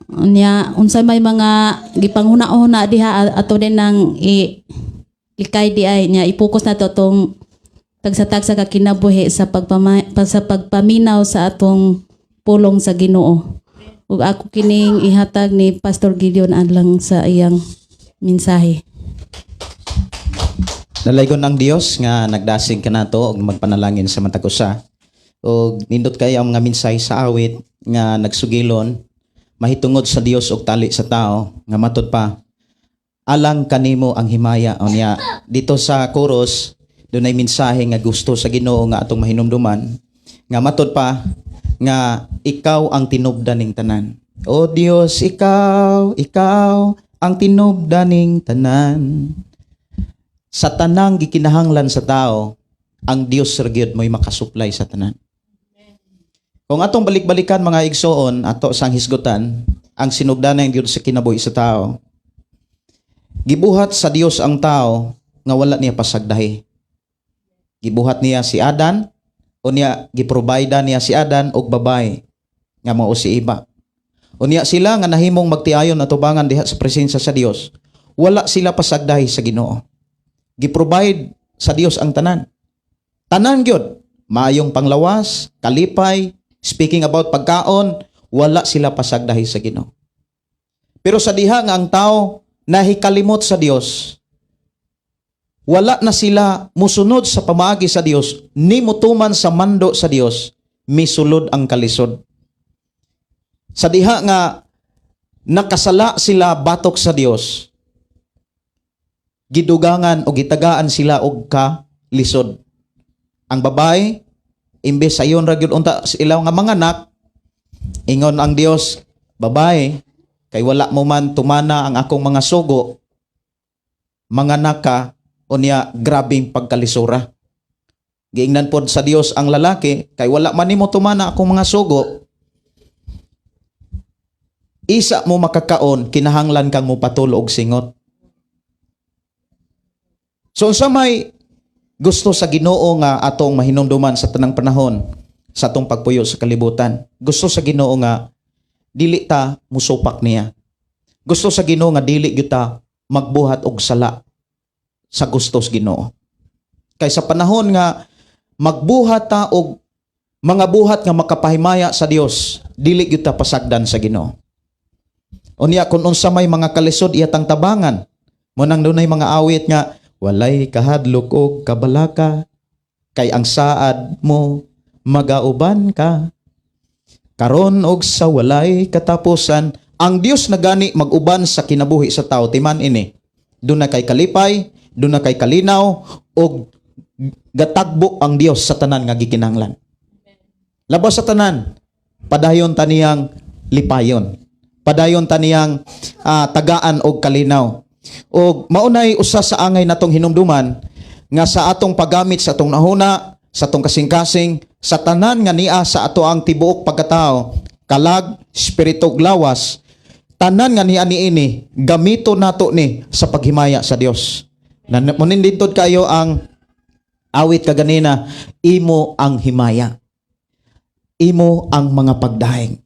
Unya, unsay may mga gipanghuna-huna diha, ato din nang i likay di ay nya i-focus nato atong tagsa-tagsa ka kinabuhi sa pagpaminaw sa atong pulong sa Ginoo. Ug ako kining ihatag ni Pastor Gideon alang sa iyang mensahe. Dalaygon ang Dios nga nagdasig kanato og magpanalangin sa matag usa. Og nindot kay ang mga mensahe sa awit nga nagsugilon mahitungod sa Dios og tali sa tao nga matud pa, "Alang kanimo ang himaya." Unya dito sa chorus, dunay mensahe nga gusto sa Ginoo nga atong mahinumduman nga matud pa nga ikaw ang tinubdan ning tanan. O Dios, ikaw, ikaw ang tinubdan ning tanan. Sa tanang gikinahanglan sa tao, ang Dios ra gyud mo'y makasupply sa tanan. Kung atong balik-balikan, mga igsoon, ato sang hisgutan ang sinugdanan gyud sa kinabuhi sa tao. Gibuhat sa Dios ang tao nga wala niya pasagdahi. Gibuhat niya si Adan, unya giprovide niya si Adan og babae nga mao si Eva. Unya sila nga nahimong magtiayon atubangan diha sa presensya sa Dios, wala sila pasagdahi sa Ginoo. Gi-provide sa Dios ang tanan. Tanan gyud, maayong panglawas, kalipay, speaking about pagkaon, wala sila pasagdahi sa Ginoo. Pero sa diha nga ang tao nahikalimot sa Dios, wala na sila musunod sa pamaagi sa Dios, ni mutuman sa mando sa Dios, misulod ang kalisod. Sa diha nga nakasala sila batok sa Dios, gidugangan o gitagaan sila og kalisod. Ang babae, imbes sayon ra gyud unta sila nga manganak, ingon ang Dios, "Babae, kay wala mo man tumana ang akong mga sugo, manganak ka, unya grabing pagkalisura." Giingnan pod sa Dios ang lalaki, "Kay wala man nimo tumana akong mga sugo, isa mo makakaon, kinahanglan kang mopatulo og singot." So unsa may gusto sa Ginoo nga atong mahinumduman sa tanang panahon sa atong pagpuyo sa kalibutan? Gusto sa Ginoo nga dili ta musupak niya. Gusto sa Ginoo nga dili gyud ta magbuhat og sala sa gusto sa Ginoo. Kay sa panahon nga magbuhat ta og mga buhat nga makapahimaya sa Dios, dili gyud ta pasagdan sa Ginoo. Unya kung unsa may mga kalisod iyatang tabangan, mo nang dunay mga awit nga walay kahadlok og kabalaka kay ang saad mo magauban ka karon og sa walay katapusan. Ang Dios na gani mag-uban sa kinabuhi sa tao, timan ini duna kay kalipay, duna kay kalinaw, og gatagbo ang Dios sa tanan nga gikinahanglan. Labaw sa tanan, padayon taniyang lipayon, padayon taniyang tagaan og kalinaw. Og maunay usa sa angay natong hinumduman nga sa atong paggamit sa atong nahuna, sa atong kasing-kasing, sa tanan nga niya sa ato ang tibuok pagkatao, kalag, espiritu ug lawas, tanan nga niya niini, gamito nato ni sa paghimaya sa Dios. Munindintod kayo ang awit kaganina, "Imo ang himaya. Imo ang mga pagdahing.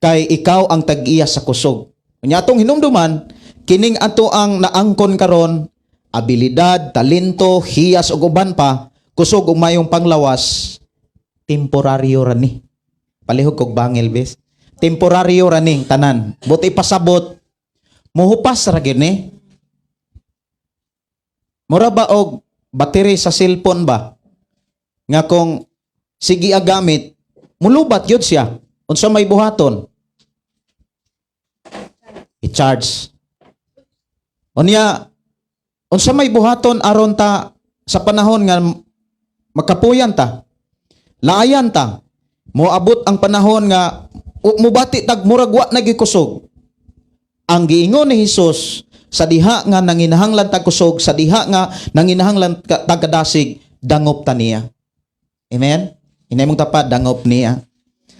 Kay ikaw ang tag-iya sa kusog." Unya atong hinumduman, kining ato ang naangkon karon, abilidad, talento, hiyas ug uban pa, kusog ug mayong panglawas, temporaryo ra ni. Palihog kog bangil bes. Temporaryo ra ning tanan. Buti pasabot, muhupas ra gyud ni. Mura ba og battery sa cellphone ba? Nga kung sige agamit, mulubat gyud siya. Unsa may buhaton? I-charge. Unya, unsa may buhaton aron ta sa panahon nga makapuyan ta, laayan ta, moabot ang panahon nga mubati tag murag wa na gyud kusog? Ang giingon ni Hesus, sa diha nga nanginahanglan tag kusog, sa diha nga nanginahanglan tag kadasig, dangop ta niya. Amen? Inay mong tapat, dangop niya.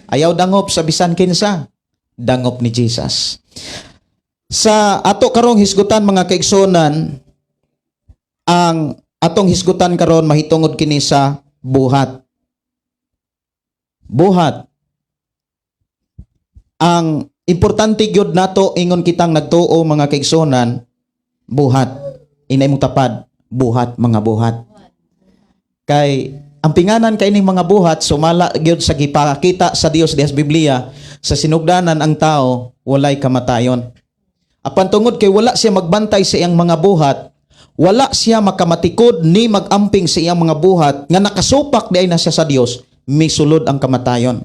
Ayaw dangop sa bisan kinsa, dangop ni Jesus. Sa ato karong hisgutan, mga kaigsunan, Ang atong hisgutan karon mahitungod kini sa buhat. Buhat. Ang importante gyud nato ingon kitang nagtuo, mga kaigsuonan, buhat. Inay mong tapad, buhat, mga buhat. Kay ang pinganan kay ining mga buhat, sumala gyud sa gipakita sa Dios diha sa Biblia, sa sinugdanan ang tao walay kamatayon. Apan tungod kay wala siya magbantay sa iyang mga buhat, wala siya makamatikod ni magamping sa iyang mga buhat nga nakasupak diay na siya sa Dios, misulod ang kamatayon.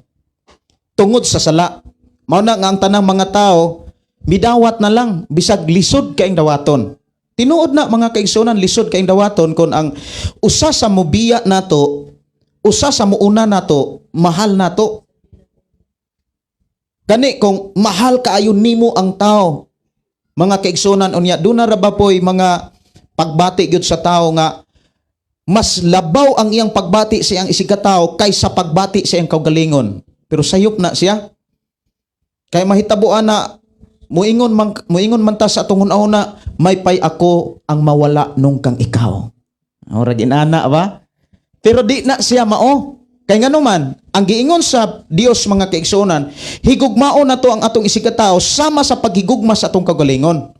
Tungod sa sala. Mao na nga ang tanang mga tao midawat na lang bisag lisod kaayong dawaton. Tinuod na, mga kaigsuonan, lisod kaayong dawaton kon ang usa sa mubiya nato, usa sa muuna nato, mahal nato. Kani kung mahal kaayo nimo ang tao, mga kaigsuonan, unya duna ra ba poy mga pagbati gyud sa tao nga mas labaw ang iyang pagbati sa iyang isigkatawo kaysa pagbati sa iyang kaugalingon? Pero sayop na siya. Kay mahitabuan na muingon man ta sa atong una, "Maypay ako ang mawala nung kang ikaw." Ora ginana ba? Pero di na siya mao. Kay ngano man, ang giingon sa Dios, mga kaigsuonan, higugmaon nato ang atong isigkatawo sama sa paghigugma sa atong kaugalingon.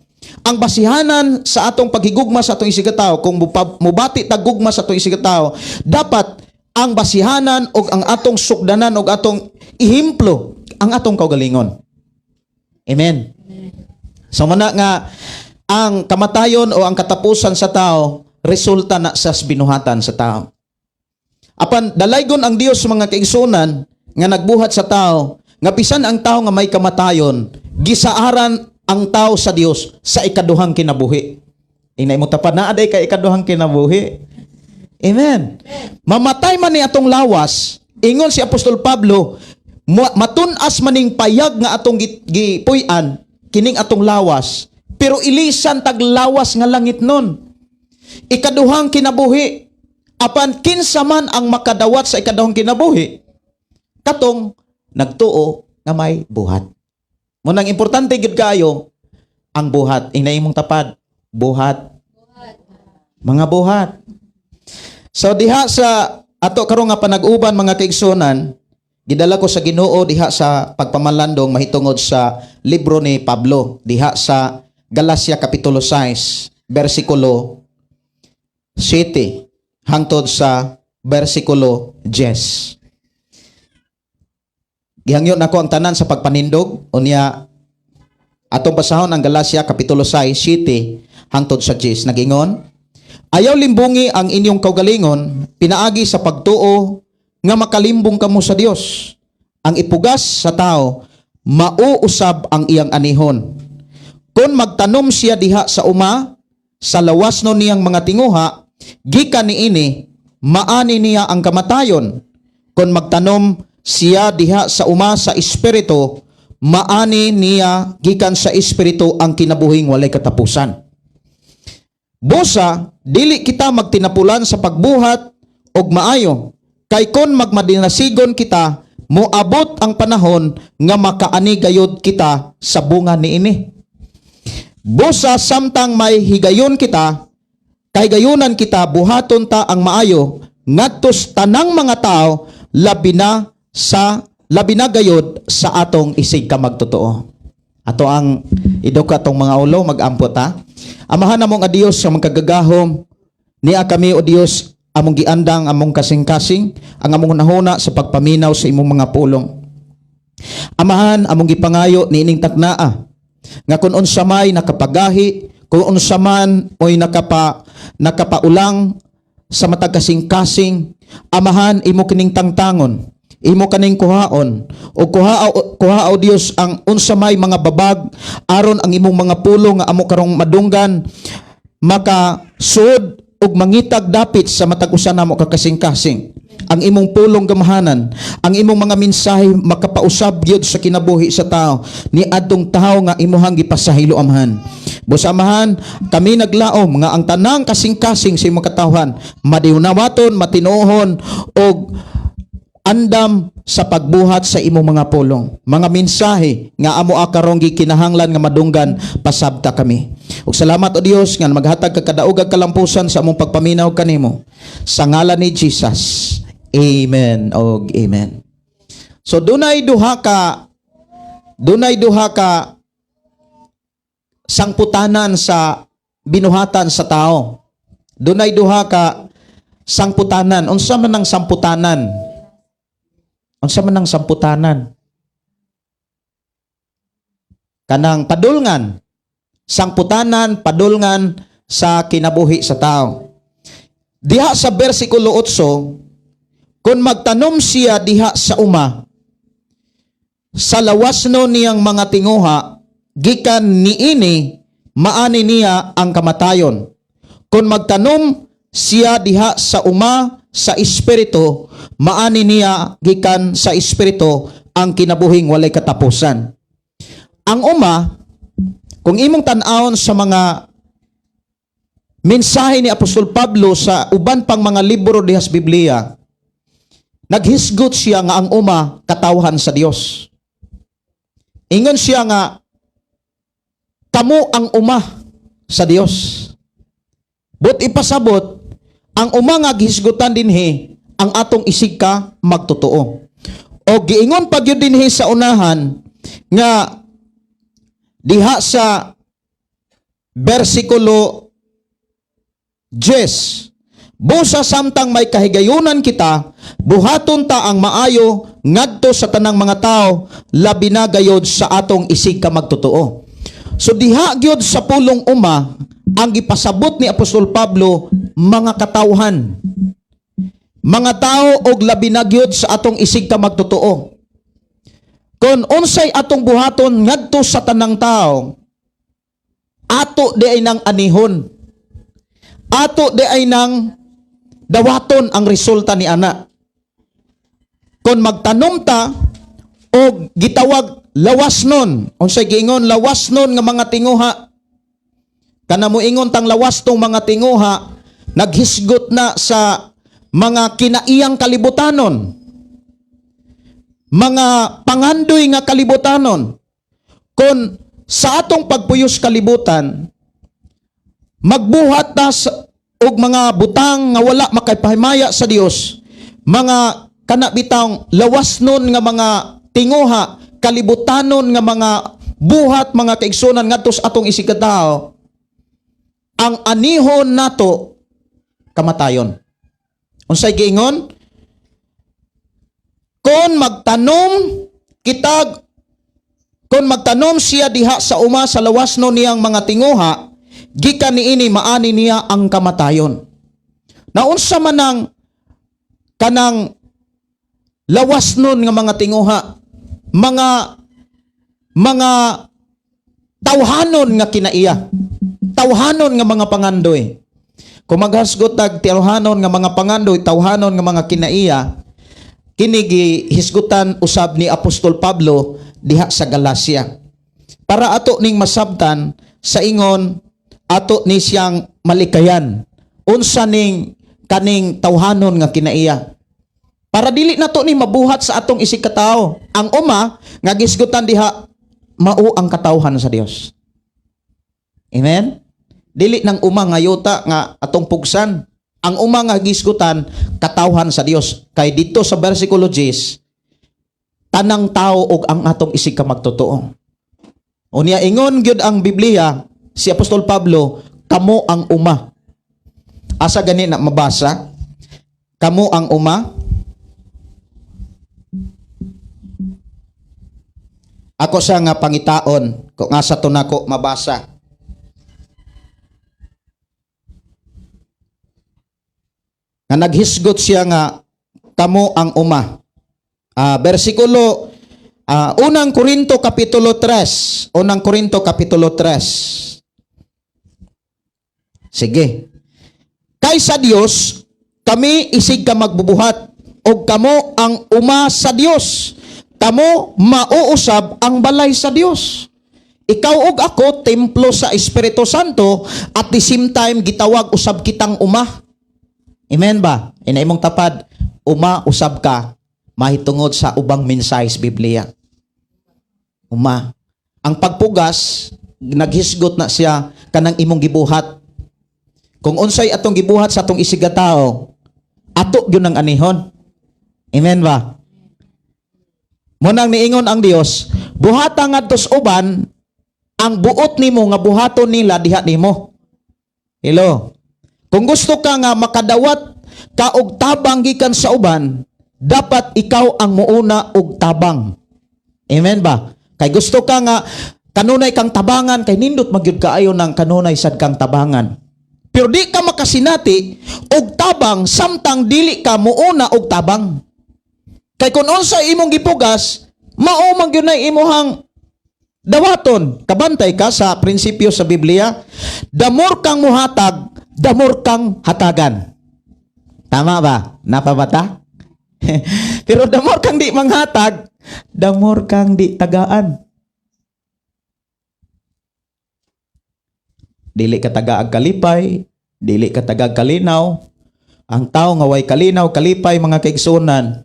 Ang basihanan sa atong paghigugma sa atong isigkatawo, kung mubati tag gugma sa atong isigkatawo, dapat ang basihanan og ang atong sukdanan og atong ehemplo ang atong kaugalingon. Amen. So mao na nga ang kamatayon o ang katapusan sa tao, resulta na sa binuhatan sa tao. Apan dalaygon ang Dios, mga kaigsuonan, nga nagbuhat sa tao nga bisan ang tao nga may kamatayon, gisaaran ang tao sa Dios sa ikaduhang kinabuhi. Inay mo tapad, naa day kay ikaduhang kinabuhi. Amen. Mamatay man ni atong lawas, ingon si Apostol Pablo, matun-as maning payag nga atong gipuy-an, kining atong lawas, pero ilisan tag lawas nga langit nun. Ikaduhang kinabuhi. Apan kinsa man ang makadawat sa ikaduhang kinabuhi? Katong nagtuo nga may buhat. Mao nang importante gyud kaayo ang buhat. Inay imong tapad, buhat. Mga buhat. So diha sa ato karon nga panag-uban, mga kaigsuonan, gidala ko sa Ginoo diha sa pagpamalandong mahitungod sa libro ni Pablo diha sa Galacia kapitulo 6 bersikulo 7 hangtod sa bersikulo 10. Gihangyo nako ang tanan sa pagpanindog, unya atong basahon ang Galacia kapitulo 6 7 hangtod sa 10. Nagingon, "Ayaw limbungi ang inyong kaugalingon pinaagi sa pagtuo nga makalimbong kamo sa Dios. Ang ipugas sa tao, mauusab ang iyang anihon. Kung magtanom siya diha sa uma, sa lawas no niyang mga tinguha, gikan niini, maani niya ang kamatayon. Kung magtanom siya diha sa uma sa espiritu, maani niya gikan sa espiritu ang kinabuhing walay katapusan. Busa, dili kita magtinapulan sa pagbuhat og maayo. Kay kon magmadinasigon kita, moabot ang panahon nga makaani gayod kita sa bunga niini. Busa samtang may higayon kita, kay gayunan kita, buhaton ta ang maayo ngadto sa tanang mga tao, labi na gayod sa atong isig ka magtotoo." Ato ang iduka atong mga ulo, mag-ampo ta. Amahan namo nga Dios sa makagagahom, niya kami, o Dios, among giandang among kasing-kasing, ang among hunahuna sa pagpaminaw sa imong mga pulong. Amahan, among gipangayo niining taknaa nga kung unsa may nakapagahi, kung unsa man oy nakapaulang sa matag kasing-kasing, Amahan, imo kining tangtangon, imo kaning kuhaon o kuha kuha, o Dios, ang unsa may mga babag aron ang imong mga pulong nga amo karong madunggan makasuod ug mangitag dapit sa matag usa namo ka kasing-kasing. Ang imong pulong, gamahanan, ang imong mga mensahe makapausab gyud sa kinabuhi sa tao ni adtong tao nga imuhang gipasahilo, Amahan. Busa, Amahan, kami naglaom nga ang tanang kasing-kasing sa imong katawhan madiunawaton, matinuohon og Andam sa pagbuhat sa imong mga pulong, mga mensahe nga amo karong gikinahanglan nga madunggan, pasabta kami. Ug salamat, O Dios, nga maghatag ka kadaog ug kalampusan sa among pagpaminaw kanimo. Sa ngalan ni Jesus. Amen og amen. So dunay duha ka sangputanan sa binuhatan sa tao. Dunay duha ka sangputanan. Unsa man ang samputanan? Unsa man ang samputanan? Kanang padulngan. Sangputanan, padulngan sa kinabuhi sa tao. Diha sa bersikulo 8, kung magtanom siya diha sa uma, sa lawas no niyang mga tinguha, gikan niini, maani niya ang kamatayon. Kung magtanom siya diha sa uma sa espiritu, maani niya gikan sa espiritu ang kinabuhing walay katapusan. Ang uma, kung imong tan-awon sa mga mensahe ni Apostol Pablo sa uban pang mga libro diha sa Biblia, naghisgot siya nga ang uma katawhan sa Dios. Ingon siya nga kamo ang uma sa Dios. But ipasabot, ang uma nga gihisgutan dinhi ang atong isig ka magtotoo. O giingon pa gyud dinhi sa unahan nga diha sa bersikulo 10, "Busa samtang may kahigayunan kita, buhaton ta ang maayo ngadto sa tanang mga tao, labi na gayod sa atong isig ka magtotoo." So diha gyud sa pulong uma, ang gipasabot ni Apostol Pablo, mga katawhan. Mga tao og labi na gyud sa atong isig ka magtotoo. Kung unsay atong buhaton ngadto sa tanang tao, ato diay nang anihon. Ato diay nang dawaton ang resulta ni ana. Kung magtanom ta og gitawag lawas nun, unsay giingon lawas nun nga mga tinguha, kana moingon tang lawas tong mga tinguha, naghisgot na sa mga kinaiyang kalibutanon, mga pangandoy nga kalibutanon. Kung sa atong pagpuyos kalibutan, magbuhat ta og mga butang nga wala makapahimaya sa Dios, mga kana bitang lawas nun nga mga tinguha, kalibutanon nga mga buhat, mga kaigsunan, ngadto sa atong isig katao, ang anihon nato kamatayon. Unsay giingon? Kung magtanom kita, kung magtanom siya diha sa uma sa lawas no niyang mga tinguha, gikan niini maani niya ang kamatayon. Naunsa man ang kanang lawas nun nga mga tinguha, mga tawhanon nga kinaiya, tawhanon nga mga pangandoy? Kung maghasgot tag tawhanon nga mga pangandoy, tawhanon nga mga kinaiya, kini gihisgutan usab ni Apostol Pablo diha sa Galacia. Para ato ning masabtan sa ingon ato ni siyang malikayan. Unsa ning kaning tawhanon nga kinaiya? Para dili nato ni mabuhat sa atong isig katao. Ang uma nga gisgutan diha mao ang katawhan sa Dios. Amen? Dili nang uma nga yuta nga atong pugsan. Ang uma nga gisgutan, katawhan sa Dios. Kay dito sa versikulo 10, tanang tao og ang atong isig ka magtotoo. Unya ingon gyud ang Biblia, si Apostol Pablo, kamo ang uma. Asa gani na mabasa? Kamo ang uma. Ako sa nga pangitaon, kung asa to nako mabasa. Nga naghisgot siya nga kamo ang uma. Bersikulo Unang Korinto kapitulo 3. Unang Korinto kapitulo 3. Sige. "Kay sa Dios kami isig ka magbubuhat og kamo ang uma sa Dios. Kamo mauusab ang balay sa Dios." Ikaw ug ako templo sa Espiritu Santo, at the same time gitawag usab kitang uma. Amen ba? Ina imong tapad, uma usab ka. Mahitungod sa ubang mensahe sa Biblia. Uma. Ang pagpugas, naghisgot na siya kanang imong gibuhat. Kung unsay atong gibuhat sa atong isigatao, ato gyud ang anihon. Amen ba? Munang niingon ang Dios, buhata ngadto sa uban ang buot nimo nga buhaton nila diha nimo. Hello. Kung gusto ka nga makadawat ka og tabang gikan sa uban, dapat ikaw ang muuna og tabang. Amen ba? Kay gusto ka nga kanunay kang tabangan, kay nindot magyud kaayo ng kanunay sad kang tabangan. Pero di ka makasinati og tabang samtang dili ka muuna og tabang. Kay kung unsa imong gipugas, mao man gyud nay imuhang dawaton. Kabantay ka sa prinsipyo sa Biblia, the more kang muhatag, the more kang hatagan. Tama ba? Napabata? Pero the more kang di manghatag, the more kang di tagaan. Dili ka tagaag kalipay, dili ka tagaag kalinaw. Ang tao nga way kalinaw, kalipay, mga kaigsunan,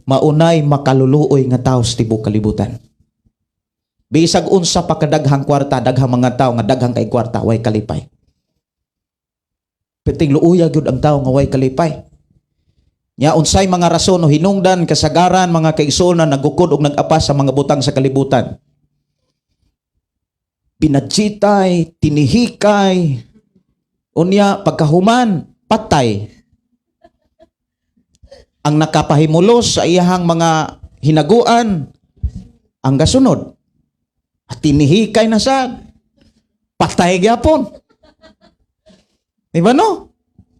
maunay makaluluoy nga tao sa tibuok kalibutan. Bisag unsa pa kadaghang kwarta, daghang mga tao nga daghang kay kwarta, way kalipay. Perting luoya gyud ang tao nga way kalipay. Nya unsay mga rason o hinungdan kasagaran, mga kaigsuonan, nagukod og nag-apas sa mga butang sa kalibutan? Pinadsitay, tinihikay, unya pagkahuman, patay. Ang nakapahimulos sa iyahang mga hinaguan, ang gasunod. At tinihikay na sad. Patay gyapon. Di ba, no?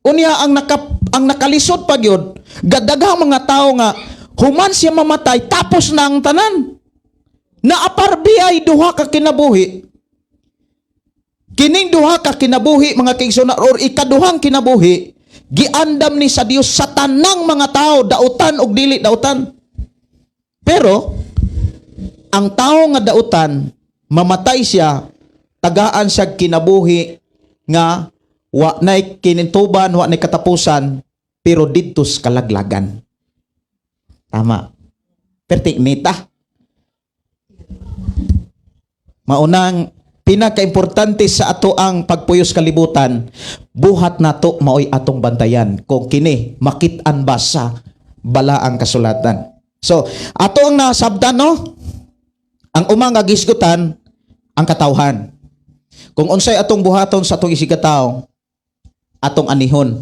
Unya ang nakalisod pa gyud, gadaghang mga tao nga human siya mamatay, tapos na ang tanan. Naapar ay duha ka kinabuhi. Kining duha ka kinabuhi, mga kaigsuonan, or ikaduhang kinabuhi, giandam ni sa Dios sa tanang mga tao, dautan og dili dautan. Pero ang tao nga dautan, mamatay siya, tagaan siya kinabuhi nga wa nay kinintuban, wa nay katapusan, pero didto sa kalaglagan. Tama. Perti nita. Maunang pinakaimportante sa ato ang pagpuyos kalibutan, buhat nato maoy atong bantayan kung kini makit-an ba sa balaang kasulatan. So, ato ang nasabtan, no? Ang umang nga gisgutan ang katawhan. Kung unsay atong buhaton sa atong isigkatawo, atong anihon,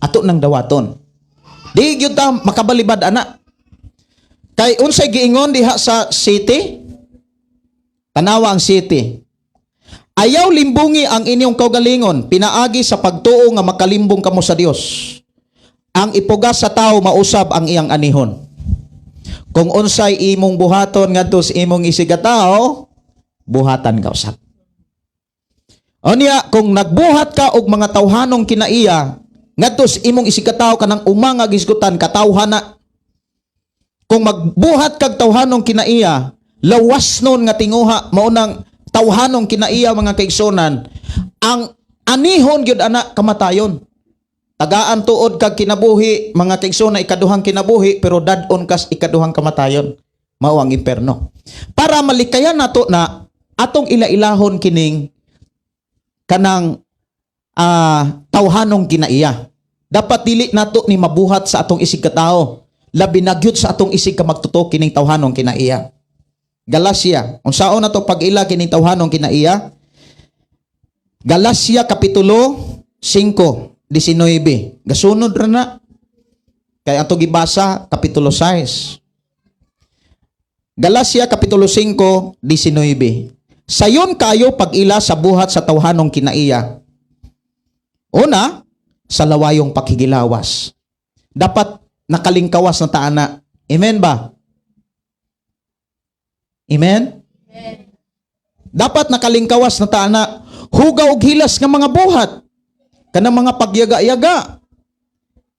ato nang dawaton. Di gyud ta makabalibad ana. Kay unsay giingon diha sa city? Tanawa ang city. "Ayaw limbungi ang inyong kaugalingon pinaagi sa pagtuo nga makalimbong kamo sa Dios. Ang ipugas sa tao, mausab ang iyang anihon." Kung unsay imong buhaton ngadto sa imong isigkatawo, buhatan ka usab. Unya kung nagbuhat ka og mga tawhanong kinaiya ngadto sa imong isigkatawo, kanang uma nga gisgutan, katawhan na. Kung magbuhat kag tawhanong kinaiya, lawas nun nga tinguha, mao nang tawhanong kinaiya, mga kaigsunan, ang anihon gyud ana kamatayon. Tagaan tuod kag kinabuhi, mga kaigsunan, ikaduhang kinabuhi, pero dad-on kas ikaduhang kamatayon. Mao ang imperno. Para malikayan nato na, atong ila-ilahon kining kanang tawhanong kinaiya. Dapat dili nato ni mabuhat sa atong isig katao. Labi na gyud sa atong isig ka magtotoo kining tawhanong kinaiya. Galacia. Unsaon na to pag-ila kining tawhanong kinaiya? Galacia kapitulo 5, 19. Gasunod ra na. Kay ato gibasa kapitulo 6. Galacia kapitulo 5, 19. "Sayon kayo pag-ila sa buhat sa tawhanong kinaiya. Una, sa lawayong pakigilawas." Dapat nakalingkawas na taana. Amen ba? Amen? Dapat nakalingkawas na taana. Hugaw og hilas nga mga buhat. Kanang mga pagyaga-yaga.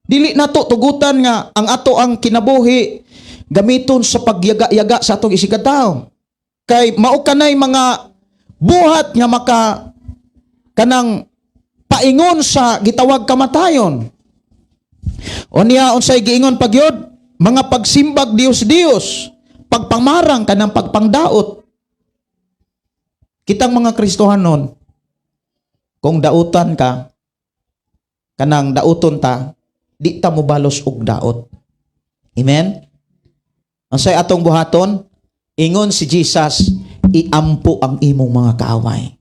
Dili nato tugutan nga ang ato ang kinabuhi gamiton sa pagyaga-yaga sa atong isigkatawo. Kay mao kanay mga buhat nga maka kanang paingon sa gitawag kamatayon. Unya unsay giingon pagyod? Mga pagsimbag Dios-Dios, pagpamarang kanang pagpangdaot. Kitang mga Kristohanon, kung dautan ka, kanang dauton ta, di ta mobalos og daot. Amen? Unsay atong buhaton? Ingon si Jesus, "Iampo ang imong mga kaaway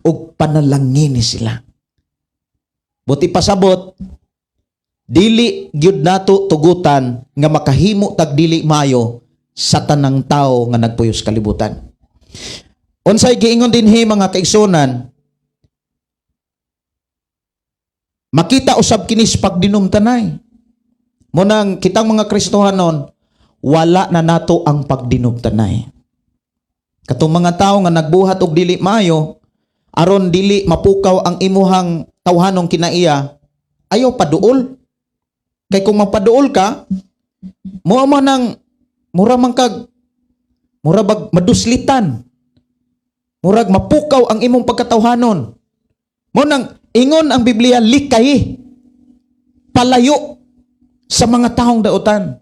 ug panalangin sila." Buot pasabot, dili gyud nato tugutan nga makahimo tag dili mayo sa tanang tao nga nagpuyo sa kalibutan. Unsay giingon dinhi, mga kaigsunan, makita usab kini sa pagdinumtanay. Mao nang kitang mga Kristohanon, wala na nato ang pagdinumtanay. Katong mga tao nga nagbuhat og dili maayo, aron dili mapukaw ang imuhang tawhanong kinaiya, ayaw paduol. Kay kung mapaduol ka, mo man ang mura man kag mura bag maduslitan. Murag mapukaw ang imong pagkatawhanon. Mao nang ingon ang Biblia, likay, palayo sa mga taong dautan.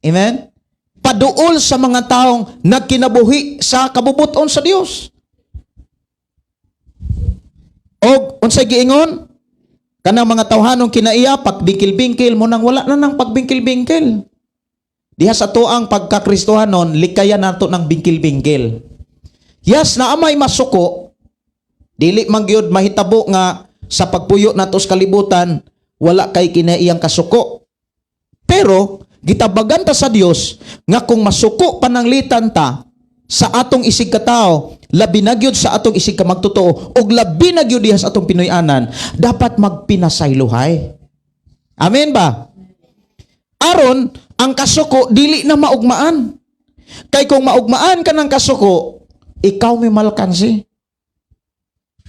Amen? Paduol sa mga taong nagkinabuhi sa kabubuton sa Dios. Og unsay giingon? Kanang mga tawhanong kinaiya, pagbingkil-bingkil, mao nang wala na nang pagbingkil-bingkil. Diha sa tuang pagkakristohanon, likayan nato ng bingkil-bingkil. Yes, naa may masuko, dili man gyud mahitabo nga sa pagpuyo nato sa kalibutan, wala kay kinaiyang kasuko. Pero gitabagan ta sa Dios nga kung masuko pananglitan ta sa atong isig katao, labi na gyud sa atong isig ka magtotoo ug labi na gyud diha sa atong Pinoy-anan, dapat magpinasaylohay. Amen ba? Aron ang kasuko dili na maugmaan. Kay kung maugmaan ka ng kasuko, ikaw may malkansi.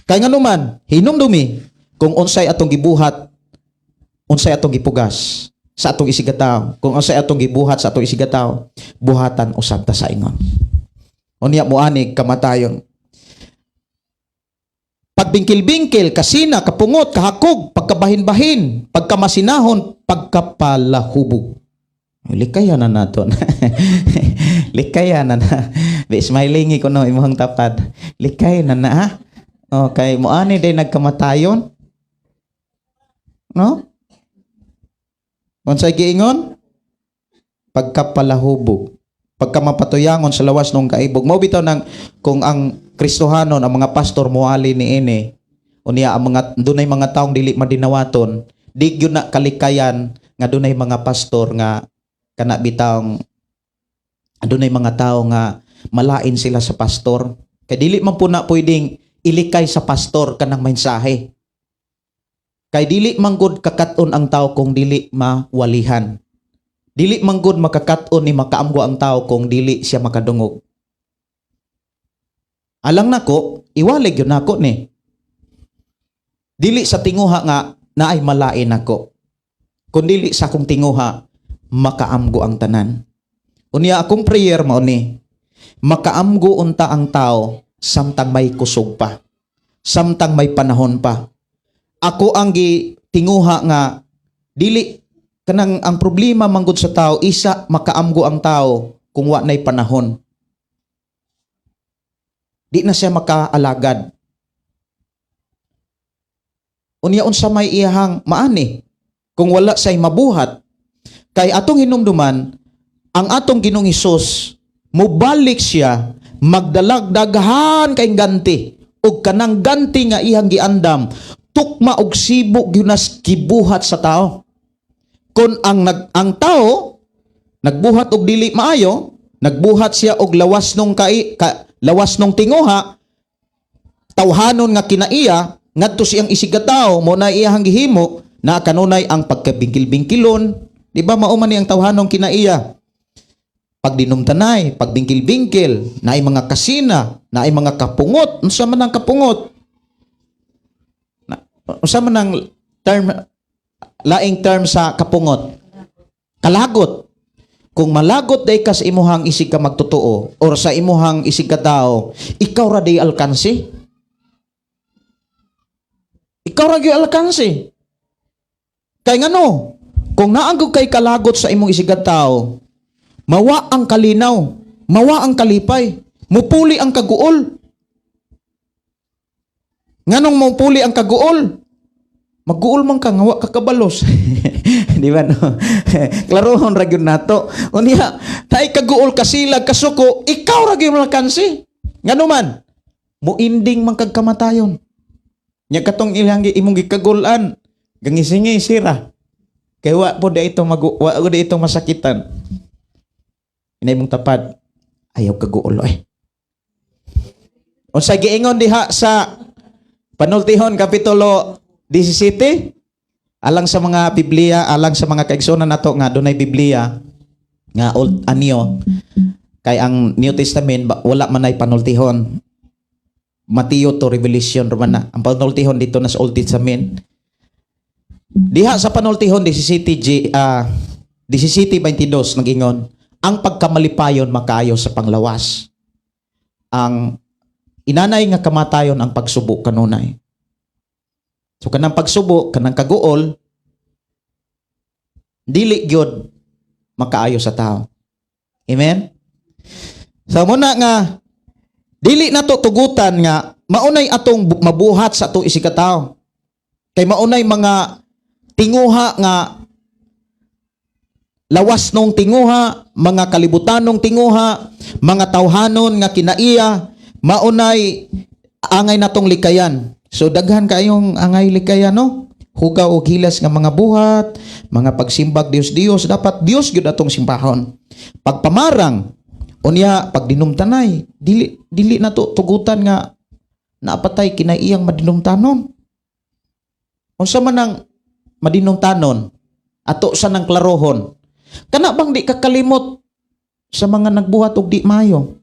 Kay nganuman, hinumdumi kung unsay atong gibuhat, unsay atong gipugas sa atong isigkatawo. Kung unsay atong gibuhat sa atong isigkatawo, buhatan usab ta sa ingon. Unya muanig kamatayon. Pagbingkil-bingkil, kasina, kapungot, kahakog, pagkabahin-bahin, pagkamasinahon, pagkapalahubog. Likaya na nato. Likaya na na. Di smiling ko no imong tapad. Likay na na ha. Okay, muani day nagkamatayon. No? Unsay giingon? Pagkapalahubog. Pagkamapatuyangon sa lawas nung kaibog. Mao bitaw nang kung ang Kristohanon, ang mga pastor moali ni ini, unya ang mga dunay mga taong dili madinawaton, di gyud na kalikayan nga dunay mga pastor nga kana bitawng dunay mga tao nga malain sila sa pastor. Kay dili man po na pwedeng ilikay sa pastor kanang mensahe. Kay dili man gud kakat-on ang tao kung dili mawalihan. Dili man gud makakat-on ni makaamgo ang tao kung dili siya makadungog. Alang nako, iwalig yun nako ni. Dili sa tinguha nga naay malain nako. Kung dili sa akong tinguha, makaamgo ang tanan. Unya akong prayer mao ni, makaamgo unta ang tao samtang may kusog pa. Samtang may panahon pa. Ako ang gitinguha nga dili kanang ang problema manggod sa tao isa makaamgo ang tao kung wa nay panahon. Di na siya makaalagad. Unya unsa may iyahang maani kung wala say mabuhat? Kay atong hinumduman ang atong Ginoong Hesus, mobalik siya, magdalag daghan kay ganti, ug kanang ganti nga iyang giandam tukma og sibo gyud nas gibuhat sa tao. Kung ang tao nagbuhat og dili maayo, nagbuhat siya og lawas nung tinguha, tawhanon nga kinaiya ngadto siyang isig tao, mo na iyang gihimo na kanunay ang pagkabingkil-bingkilon, di ba? Mao man ni ang tawhanong kinaiya, pagdinumtanay, pagbingkil-bingkil, naay mga kasina, naay mga kapungot. Unsa man ang kapungot? Na, unsa man ang term, laing term sa kapungot? Kalagot. Kung malagot day ka sa imuhang isig ka magtotoo or sa imuhang isig ka tao, ikaw ra day alkansi. Ikaw ra gyud alkansi. Kay ngano? Kung naa gyud kay kalagot sa imong isigkatawo, mawa ang kalinaw, mawa ang kalipay, mupuli ang kaguol. Nganong mupuli ang kaguol? Magguol man ka nga wa ka kabalos. Di ba, no? Klarohon ra gyud nato. Unya, naay kaguol, kasilag, kasuko, ikaw ra gyud malakansi. Ngano man? Muinding man kag kamatayon. Nya katong ilang imong gikagulan, gangisingi sira. Kay wa po di ito magu wa po di ito masakitan. Inay mong tapad, ayaw kaguol oy. Unsa giingon diha sa Panultihon Kapitulo 17? Alang sa mga Biblia, alang sa mga kaigsuonan nato nga dunay Biblia nga old anyo, kay ang New Testament wala man ay panultihon. Mateo to Revelation man na. Ang panultihon dito na sa Old Testament. Diha sa Panultihon 17 G 17:22, nagingon, ang pagkamalipayon makaayo sa panglawas. Ang inanay nga kamatayon ang pagsubo kanunay. So kanang pagsubo, kanang kaguol, dili gyud makaayo sa tao. Amen? So muna nga dili nato tugutan nga maunay atong mabuhat sa atong isigkatao. Kay maunay mga tinguha nga lawas nung tinguha, mga kalibutanong tinguha, mga tawhanon nga kinaiya, maunay angay natong likayan. So daghan kayong angay likayan, no? Hugaw og hilas nga mga buhat, mga pagsimbag Dios-Dios, dapat Dios gyud atong simbahon. Pagpamarang, unya pagdinumtanay, dili dili nato tugutan nga naapatay kinaiyang madinumtanon. Unsa man ang madinumtanon? Ato sa nang klarohon. Kana bang di ka kalimot sa mga nagbuhat og di maayo?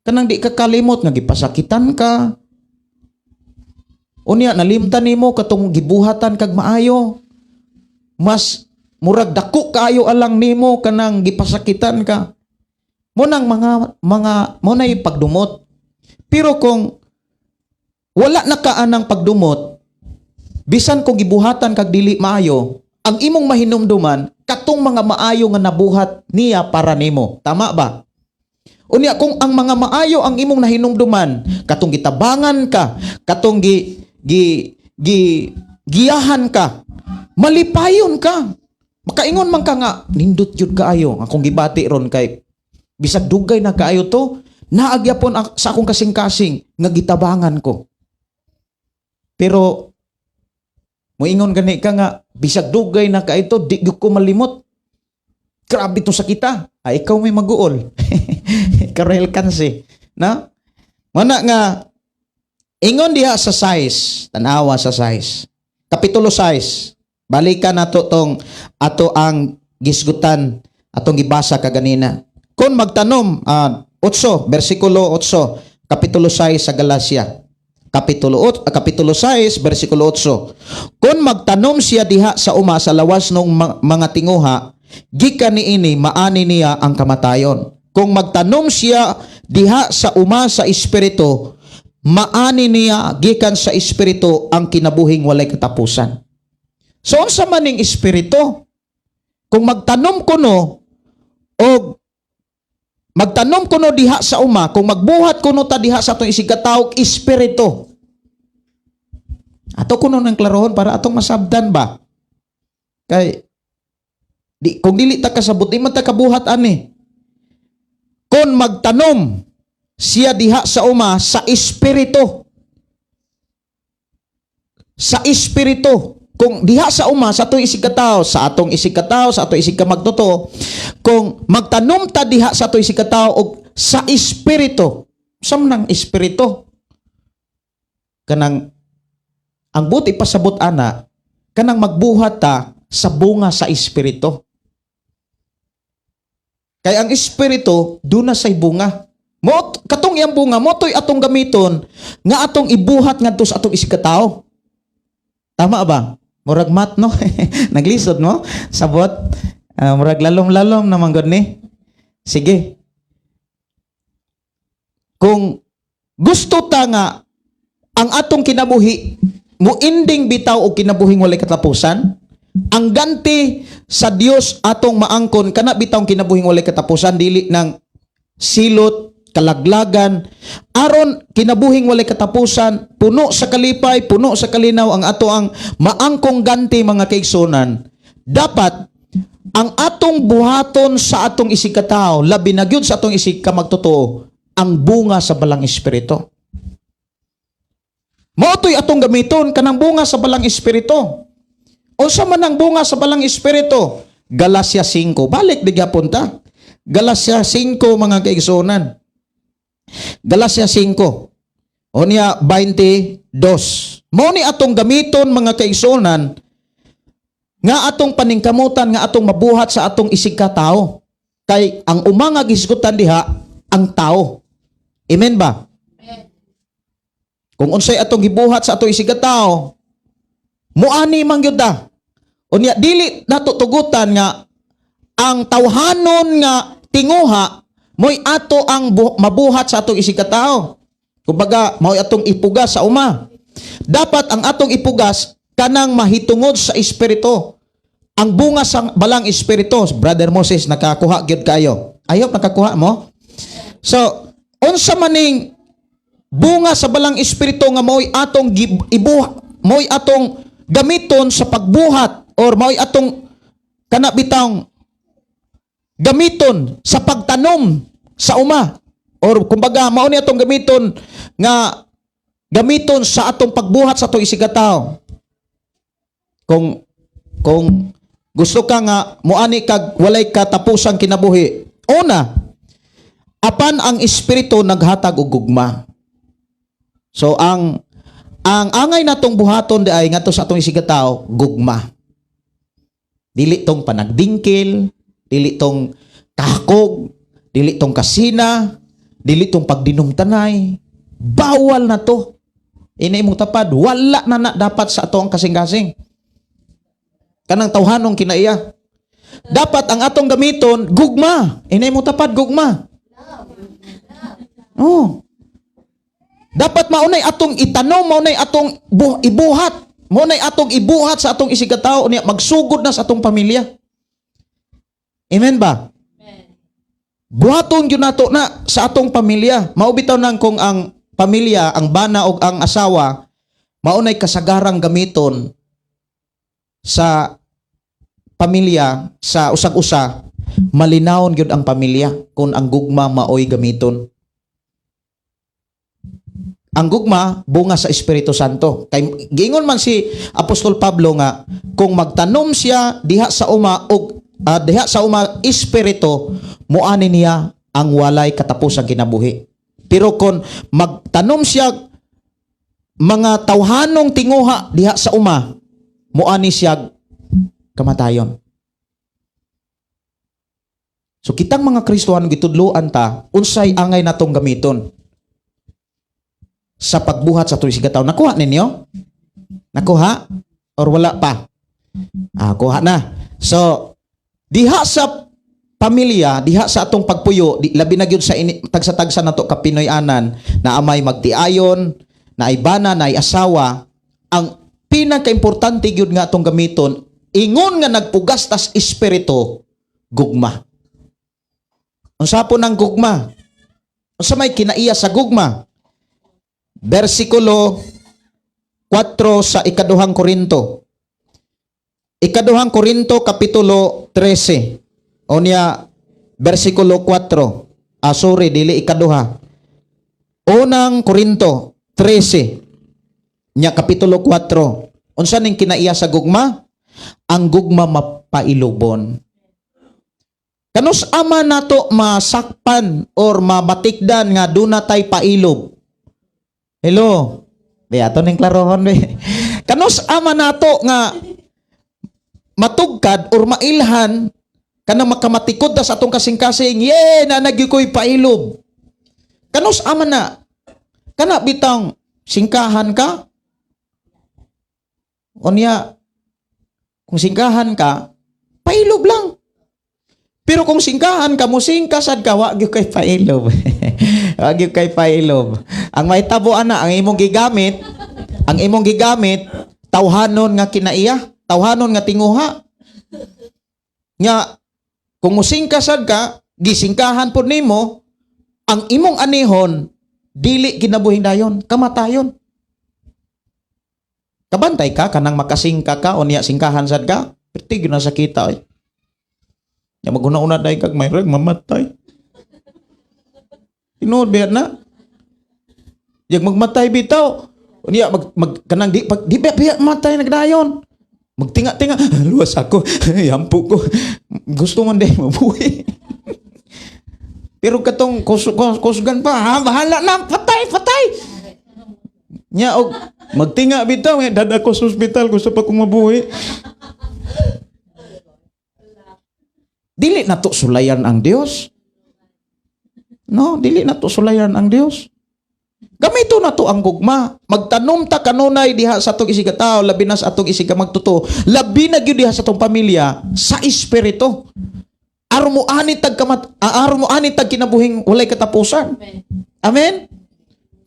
Kanang di ka kalimot nga gipasakitan ka. Unya nalimtan nimo katong gibuhatan kag maayo. Mas murag dako kaayo alang nimo kanang gipasakitan ka. Mo nang mga mo nay pagdumot. Pero kung wala na ka anang pagdumot, bisan kung gibuhatan kag dili maayo, ang imong mahinumduman katong mga maayo nga nabuhat niya para nimo. Tama ba? Unya kung ang mga maayo ang imong nahinumduman, katong gitabangan ka, katong gi gi gi giyahan ka, malipayon ka. Makaingon man ka nga, nindot jud kaayo akong gibati ron kay bisag dugay na kaayo to, naa gyapon sa akong kasing-kasing nga gitabangan ko. Pero moingon gani ka nga bisag dugay na kaayo to, di gyud ko malimot. Grabe to sa kita. Ay, ikaw may maguol. Karel kansi. Na? Mana nga ingon diha sa 6, tanawa sa 6. Kapitulo 6. Balikan nato tong ato ang gisgutan, atong gibasa kaganina. Kung magtanom, 8, versikulo 8, kapitulo 6 sa Galacia. Kapitulo 8, kapitulo 6, versikulo 8. Kung magtanom siya diha sa uma sa lawas ng mga tinguha, gikan niini maani niya ang kamatayon. Kung magtanom siya diha sa uma sa espiritu, maani niya gikan sa espiritu ang kinabuhing walay katapusan. So unsa man ning espiritu? Kung magtanom kuno og magtanom kuno diha sa uma, kung magbuhat kuno ta diha sa atong isigkatawo, espiritu. Ato kuno ng klarohon para atong masabdan ba? Kay di, kung dili ta kasabot, di man ta kabuhat ani. Kung magtanom siya diha sa uma sa espiritu. Sa espiritu. Kung diha sa uma sa atong isigkatao, sa atong isigkatao, sa atong isigkamagtotoo, kung magtanom ta diha sa atong isigkatao og sa espiritu, sa nang espiritu? Kanang ang buti pasabot ana, kanang magbuhat ta sa bunga sa espiritu. Kay ang espiritu duna say bunga. Mo katong iyang bunga mo to'y atong gamiton nga atong ibuhat ngadto sa atong isigkatao. Tama ba? Murag mat, no? Naglisod mo? Sabot? Ah, murag lalom-lalom naman gud ni. Sige. Kung gusto ta nga ang atong kinabuhi mo ending bitaw og kinabuhing walay katapusan, Ang ganti sa Dios atong maangkon kana bitawng kinabuhing walay katapusan, dili ng silot, kalaglagan. Aron kinabuhing walay katapusan, puno sa kalipay, puno sa kalinaw ang ato ang maangkong ganti, mga kaigsunan. Dapat ang atong buhaton sa atong isigkatao, labi na gyud sa atong isig kamagtotoo, ang bunga sa Balang Espiritu. Mao to'y atong gamiton, kanang bunga sa Balang Espiritu. Unsa man ang bunga sa Balang Espiritu? Galacia 5. Balik di gyapon ta. Galacia 5, mga kaigsunan. Galacia 5. Unya 22. Mao ni atong gamiton, mga kaigsunan, nga atong paningkamutan nga atong mabuhat sa atong isig katao. Kay ang uma nga gihisgutan diha ang tao. Amen ba? Kung unsay atong gibuhat sa atong isig katao, muani man gyud ta. Unya dili nato tugutan nga ang tawhanon nga tinguha mo'y ato ang mabuhat sa atong isig katao. Kumbaga, mao'y atong ipugas sa uma. Dapat ang atong ipugas kanang mahitungod sa Espiritu. Ang bunga sa Balang Espiritu, Brother Moses, nakakuha gyud kayo. Ayaw nakakuha mo. So, unsa maning bunga sa Balang Espiritu nga mao'y atong ibuha, mao'y atong gamiton sa pagbuhat or mao'y atong kana bitang gamiton sa pagtanom sa uma or kumbaga mao ni atong gamiton nga gamiton sa atong pagbuhat sa atong isigkatao? Kung gusto ka nga muani kag walay katapusang kinabuhi, una, apan ang Espiritu naghatag og gugma. So ang angay natong buhaton di ay ngadto sa atong isigkatao, gugma. Dili tong panagdingkil, dili tong kahakog, dili tong kasina, dili tong pagdinumtanay. Bawal na to. Ina imong tapad, wala na na dapat sa ato ang kasing-kasing. Kanang tawhanong kinaiya. Dapat ang atong gamiton, gugma. Ina imong tapad, gugma. Oh. Dapat maunay atong itanom, maunay atong ibuhat. Maunay atong ibuhat sa atong isigkatao niya, magsugod na sa atong pamilya. Amen ba? Buhaton gyud nato na sa atong pamilya. Mao bitaw nang kung ang pamilya, ang bana og ang asawa, maunay kasagarang gamiton sa pamilya, sa usag-usa, malinawon gyud ang pamilya kung ang gugma maoy gamiton. Ang gugma, bunga sa Espiritu Santo. Kay giingon man si Apostol Pablo nga kung magtanom siya diha sa uma og diha sa uma espiritu, muani niya ang walay katapusang kinabuhi. Pero kung magtanom siya mga tawhanong tinguha diha sa uma, muani siya kamatayon. So kitang mga Kristohano, gitudloan ta unsay angay natong gamiton sa pagbuhat sa tuig taon. Nakuha ninyo? Nakuha? Or wala pa? Ah, kuha na. So, diha sa pamilya, diha sa atong pagpuyo, di, labi na gyud sa ini, tagsa-tagsa nato ka Pinoy-anan na amay magtiayon, na ay bana, na ay asawa, ang pinaka-importante gyud nga atong gamiton, ingon nga nagpugas tas Espiritu, gugma. Unsa po ng gugma? Unsa may kinaiya sa gugma? Versikulo 4 sa Ikaduhang Korinto. Ikaduhang Korinto kapitulo 13. O niya versikulo 4. Ah, sorry, dili ikaduha. Unang Korinto 13. Nya kapitulo 4. Unsa ning kinaiya sa gugma? Ang gugma mapailubon. Kanus ama nato masakpan or mabatikdan nga duna tay pailob? Hello. Di ato ning klarohon be. Kanus ama nato nga matugkad or mailhan kanang makamatikod ta sa atong kasing-kasing, ye na ko'y pailob? Kanus ama na? Kana bitang singkahan ka? Unya, kung singkahan ka, pailob lang. Pero kung singkahan ka, musingka sad ka, wa gyud kay pailob. Wa gyud kay pailob. Ang mahitabo ana, ang imong gigamit, tawhanon nga kinaiya. Tawhanon nga tinguha. Nga kung musingka sad ka, gisingkahan pod nimo ang imong anihon, dili kinabuhing dayon, kamatayon. Kabantay ka kanang makasingka ka o niya singkahan sad ka, perti gyud na sakita oy. Nya maghuna-una dai kag may rag mamatay. Tinuod ba na? Yag magmatay bitaw. Unya mag, mag kanang di pag di ba biya matay nagdayon. Magtinga-tinga, luwas ako, yampo ko. Gusto man day mabuhi. Pero katong kusgan pa, ha, bahala na, patay, patay. Nya og magtinga bitaw, eh, dada ko sa ospital, gusto pa kong mabuhi. Dili na to sulayan ang Dios. No, dili na to sulayan ang Dios. Gamito na to ang gugma. Magtanom ta kanunay diha sa atong isig tao, labi na sa atong isig magtotoo, labi na gyud diha sa atong pamilya sa espiritu. Aron mo ani tag kamat aron mo ani tag kinabuhing walay katapusan. Amen.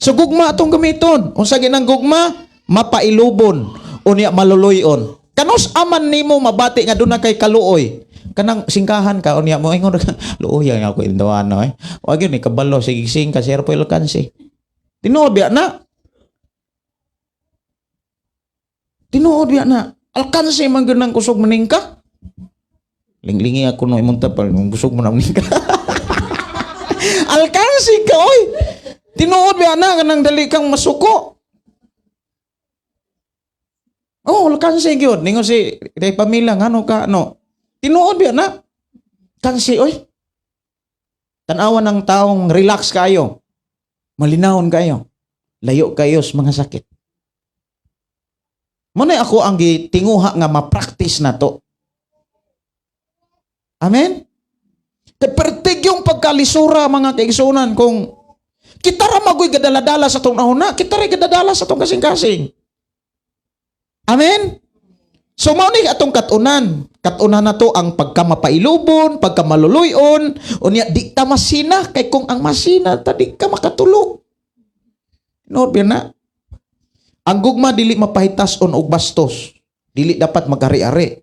So gugma atong gamiton. Unsa ginang gugma? Mapailubon unya maluloy-on. Kanus aman nimo mabati nga duna kay kaluoy. Kanang singkahan ka unya mo ingon ka, luoy ang ako indoano eh. Wa gyud ni kabalo sige singka sir po alkansi. Tinuod biya na. Tinuod biya na. Alkansi man gyud nang kusog maningka. Linglingi ako no imong tapal, busog mo na maningka. Alkansi ka oy. Tinuod biya na kanang dali kang masuko. Oh, alkansi gyud ningon si kay pamilya ngano ka no. Tinuod biya na. Kansi oy. Tan-awan ng taong relax kayo. Malinawon kayo. Layo kayo sa mga sakit. Muna ako ang gitinguha nga ma-practice na to. Amen? Kay pertig yung pagkalisura mga kaigsunan kung kita ra magoy gadala-dala sa tong nahuna, kita ra gadadala sa tong kasing-kasing. Amen? So mao ni atong katunan. Katunan na to ang pagkamapailubon, pagkamaluluyon, unya di ta masina kay kung ang masina ta di ka makatulog. No, na. Ang gugma dili mapahitas-on og bastos. Dili dapat magari-ari.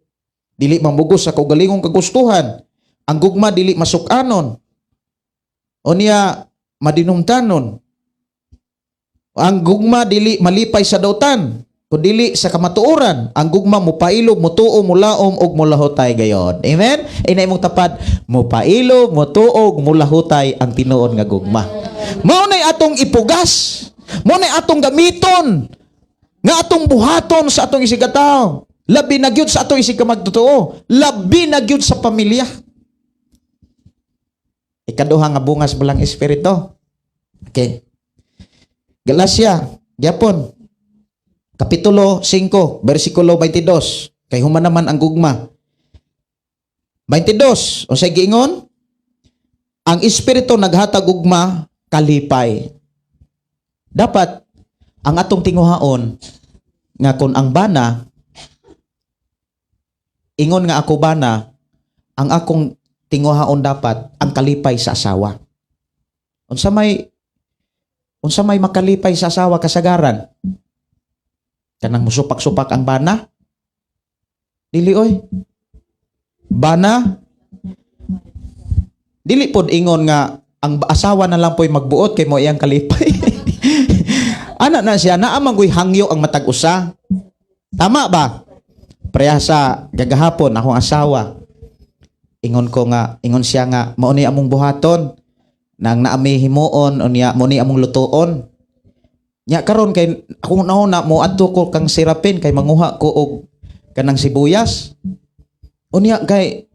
Dili mamugos sa kaugalingong kagustuhan. Ang gugma dili masukanon. Unya madinumtanon. Ang gugma dili malipay sa dautan, kun dili sa kamatuoran. Ang gugma mupailob, mutuo, mulaom ug mulahutay gayon. Amen? Ina imong tapad, mupailob, mutuo, mulahutay ang tinuod nga gugma. Mao nay atong ipugas. Mao nay atong gamiton nga atong buhaton sa atong isig katawo. Labi na gyud sa atong isig ka magtotoo. Labi na gyud sa pamilya. Ikaduha nga bungas balang espiritu. Okay. Galacia, gyapon. Kapitulo 5, versikulo 22. Kay human naman ang gugma. 22, unsay giingon? Ang espiritu naghatag gugma kalipay. Dapat ang atong tinguhaon nga kung ang bana ingon nga ako bana, ang akong tinguhaon dapat ang kalipay sa asawa. Unsa may makalipay sa asawa kasagaran? Kanang musupak-supak ang bana? Dili oy. Bana dili pod ingon nga ang asawa na lang po'y magbuot kay mo iyang kalipay. Ana na siya, naa man goy hangyo ang matag usa. Tama ba? Pareha sa gagahapon akong asawa. Ingon ko nga, ingon siya nga mao ni among buhaton nang naami himuon unya mo ni among lutuon. Nya karon kay akong nauna mo adto ko kang Serapin kay manguha ko og kanang sibuyas. Unya kay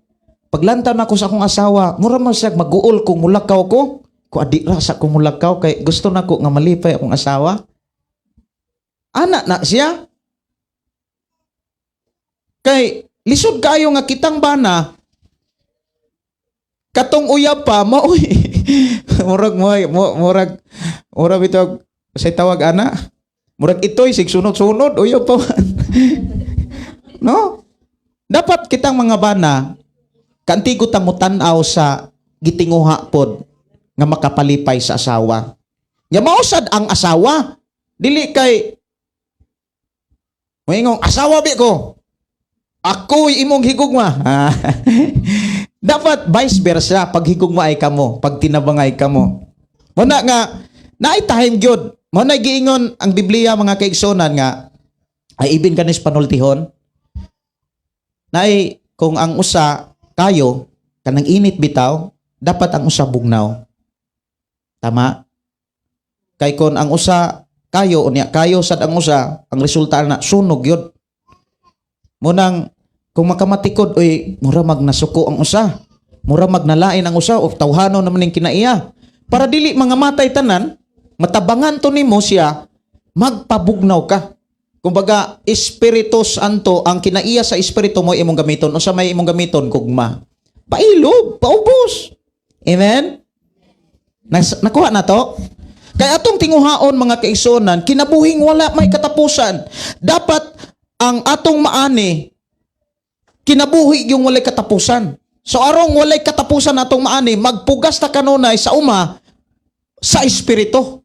paglantaw nako sa akong asawa, mura man siya maguol kung mulakaw ko. Ko adi ra sa kung mulakaw kay gusto nako nga malipay akong asawa. Ana na siya. Kay lisod kayo nga kitang bana katong uyab pa mo murag mo murag murag bitaw say tawag ana murag itoy sig sunod-sunod uyab pa man. No, dapat kitang mga bana kantigo ta mo tan-aw sa gitinguha pod nga makapalipay sa asawa. Nya mausad ang asawa dili kay moingong asawa bi ko. Ako'y imong higugma. Ah. Dapat vice versa, pag higugma ay kamo, pag tinabangay kamo. Muna nga naay time gyud. Mo na giingon ang Biblia, mga kaigsunan, nga ay ibin kanis panultihon. Naay kung ang usa kayo kanang init bitaw, dapat ang usa bugnaw. Tama? Kay kon ang usa kayo unya kayo sad ang usa, ang resulta na sunog yun. Munang kung makamatikod, oy, mura mag nasuko ang usa. Mura mag nalain ang usa o tawhano naman ning kinaiya. Para dili mga matay tanan, matabangan to nimo siya, magpabugnaw ka. Kumbaga, Espiritu Santo, ang kinaiya sa Espiritu mo imong gamiton. Unsa may imong gamiton? Gugma. Pailob, paubos. Amen? Nakuha na to? Kaya atong tinguhaon, mga kaigsunan, kinabuhing wala may katapusan. Dapat ang atong maani, kinabuhi yung walay katapusan. So arong walay katapusan atong maani, magpugas ta kanunay sa uma sa espiritu.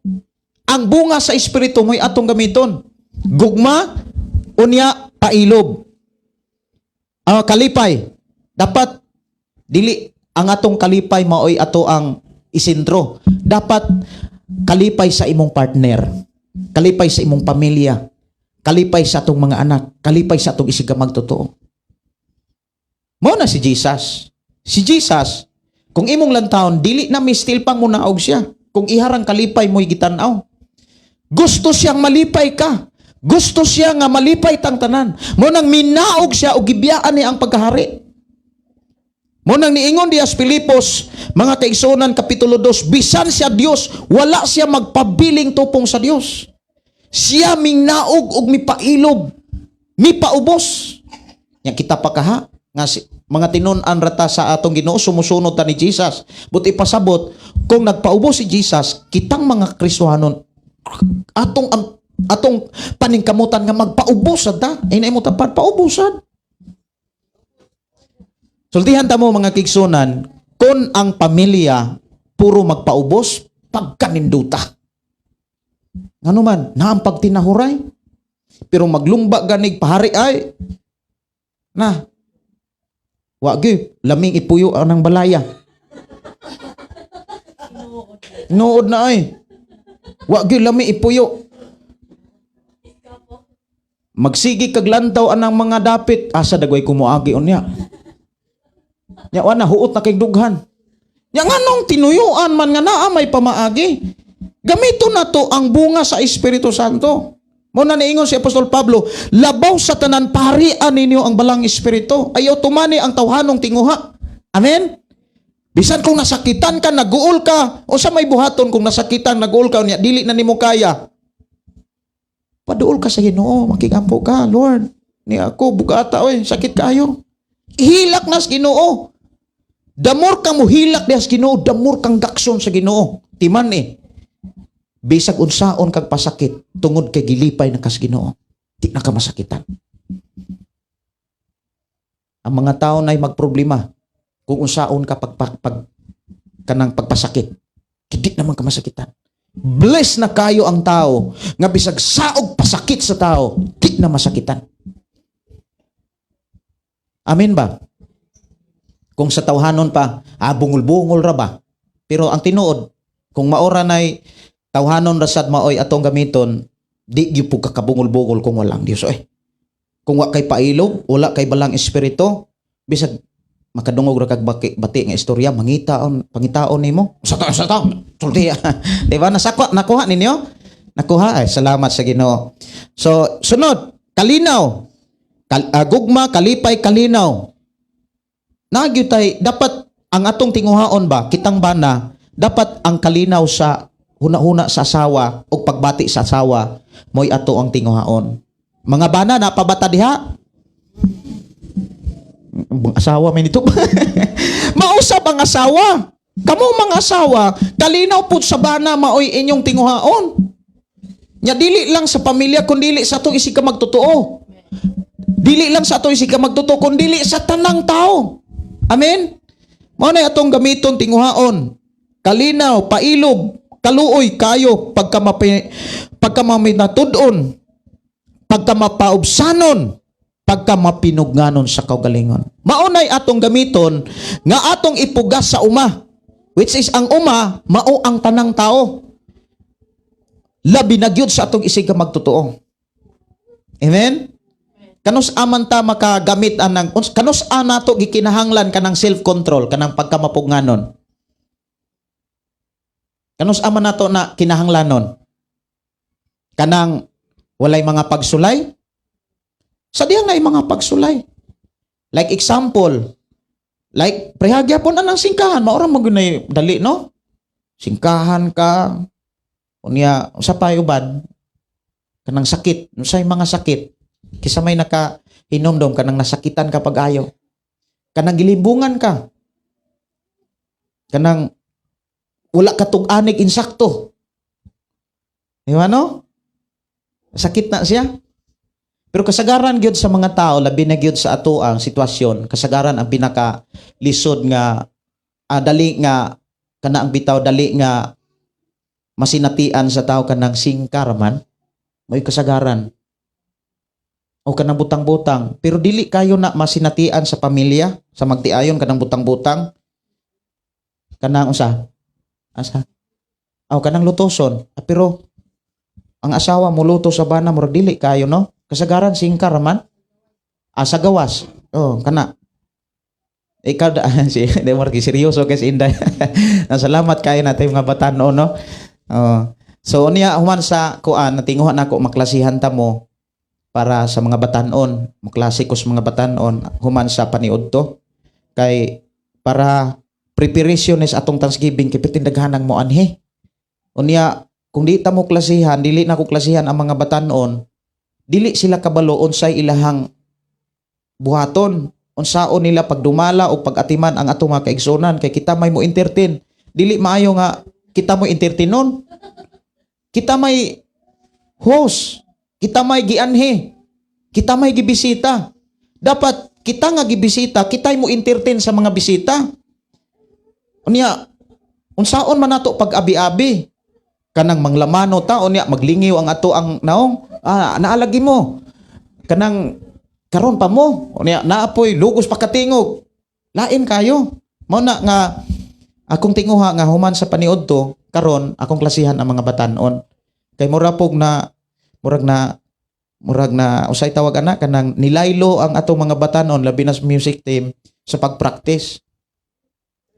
Ang bunga sa espiritu mo'y atong gamiton. Gugma, unya pailob. Ah, kalipay. Dapat dili ang atong kalipay maoy ato ang isentro. Dapat kalipay sa imong partner, kalipay sa imong pamilya, kalipay sa atong mga anak, kalipay sa atong isiga magtotoo. Mo na si Jesus. Si Jesus, kung imong lantawon, dili na mistil pang munaog siya. Kung iharang kalipay mo'y gitan-aw. Gusto siyang malipay ka. Gusto siya nga malipay tang tanan. Mo nang minaog siya o gibiyaan niya ang pagkahari. Mo nang niingon diya sa Filipos, mga kaigsunan, kapitulo 2, bisan siya Dios, wala siya magpabiling tupong sa Dios. Siya minaog og mipailob, mipaubos. Nya kita pa kaha nga si, mga tinun-an rata sa atong Ginoo, sumusunod ta ni Jesus. Buti pasabot kung nagpaubos si Jesus, kitang mga Kristohanon atong ang atong paningkamutan nga magpaubos sad ta. Ay na mo tapad paubosan. Sultihan ta mo, mga kigsunan, kung ang pamilya puro magpaubos, pagkaninduta. Ngano man, naang pagtinahuray. Pero maglumba ganig pahari ay na wa gyud laming ipuyo ang balaya. Nood na ay. Wa gyud lami ipuyo. Magsigi kag lantaw anang mga dapit, asa dagway kumuagi unya. Nya wa na huot na kay dughan. Nya nganong tinuyuan man nga naa may pamaagi? Gamito na to ang bunga sa Espiritu Santo. Mo na niingon si Apostol Pablo, labaw sa tanan parian ninyo ang balang espiritu. Ayaw tumani ang tawhanong tinguha. Amen? Bisan kung nasakitan ka, naguol ka, o sa may buhaton kung nasakitan, naguol ka, unya, dili na nimo kaya. Paduol ka sa Ginoo, makigampo ka, "Lord. Ni ako, bugata, oy, sakit kayo." Hilak na sa Ginoo. The more kang muhilak diha sa Ginoo, the more kang gakson sa Ginoo. Timan eh. Bisag unsaon kag pasakit, tungod kay gilipay na kas Ginoo, di na ka masakitan. Ang mga tao na magproblema kung unsaon ka pag kanang pagpasakit. Hindi naman ka masakitan. Bless na kayo ang tao nga bisag saog pasakit sa tao, di na masakitan. Amen ba? Kung sa tawhanon pa, ah, bungol-bungol ra ba? Pero ang tinuod, kung maora nay tawhanon rasad maoy atong gamiton, di gyud po ka kabungol-bungol kung walang Dios oy. Kung wa kay pailob, wala kay balang espiritu, bisag makadungog ra kag bati, bati nga istorya, mangitaon, pangitaon nimo. Sa ta, sulti. Di ba? Nasakwa, nakuha ninyo? Nakuha ay salamat sa Ginoo. So, sunod, kalinaw. Gugma, kalipay, kalinaw. Nagyutay dapat ang atong tinguhaon ba, kitang bana, dapat ang kalinaw sa huna-huna sa asawa o pagbati sa asawa mo'y ato ang tinguhaon. Mga bana, napabata diha? Ang asawa may nito. Mausap ang asawa. Kamo mga asawa, kalinaw pud sa bana maoy inyong tinguhaon. Nya dili lang sa pamilya kun dili sa atong isig ka magtotoo. Dili lang sa atong isig ka magtotoo kun dili sa tanang tao. Amen? Mao na atong gamiton tinguhaon. Kalinaw, pailob, kaluoy kayo pagka maminatud-on, pagka mapaubsanon, Pagka mapinugnanon sa kaugalingon. Maunay atong gamiton nga atong ipugas sa uma. Which is ang uma, mao ang tanang tao. Labi na gyud sa atong isig ka magtotoo. Amen? Kanus aman ta makagamit anang kanus nato gikinahanglan kanang self-control, kanang pagkamapugnanon? Kanus aman nato na kinahanglanon? Kanang walay mga pagsulay? Sa diyang na mga pagsulay. Like example, like prehagya po na ng singkahan, maura mo gyud dali, no? Singkahan ka, unya sa pa uban, kanang sakit, unsay mga sakit, kisa may naka hinomdom kanang nasakitan ka pag ayo. Kanang gilimbungan ka. Kanang wala ka tug-anig insakto. Di ba, no? Sakit na siya. Pero kasagaran gyud sa mga tao, labi na gyud sa ato ang sitwasyon, kasagaran ang pinaka lisod nga dali nga kana ang bitaw, dali nga masinatian sa tao, kanang singkar man may kasagaran o kanang butang-butang. Pero dili kayo na masinatian sa pamilya sa magtiayon, kanang butang-butang, kanang unsa asa o kanang lutoson. Pero ang asawa mo luto sa bana, murag dili kayo, no? Kasagaran singkar man, asa gawas, oh, kana ikaw da si di mo seryoso kay si Inday. Salamat kayo natin mga batan-on, no? Oh. So unya human sa kuan, natinguha nako maklasihan ta mo para sa mga batan-on, maklase ko sa mga batan-on human sa paniudto kay para preparation is atong Thanksgiving kay perting daghanang mo anhi. Unya kung di ta mo klasihan, dili na ko klasihan ang mga batan-on, dili sila kabalo unsay ilahang buhaton, unsaon nila pagdumala o pag-atiman ang atong mga kaigsunan, kay kita may mo entertain. Dili maayo nga kita mo entertainon. Kita may host, kita may gianhi, kita may gibisita. Dapat kita nga gibisita, kita mo entertain sa mga bisita. Unya unsaon man nato pag-abi-abi? Kanang manglamano ta, unya maglingiw ang ato ang naong, naalagi mo. Kanang karon pa mo, unya naapoy lugos pa katingog. Lain kayo. Mao na nga akong tinguha nga human sa paniudto karon akong klasihan ang mga batan-on. Kay mura pog na murag na usay tawag ana, kanang nilaylo ang atong mga batan-on, labi na sa music team, sa pag-practice.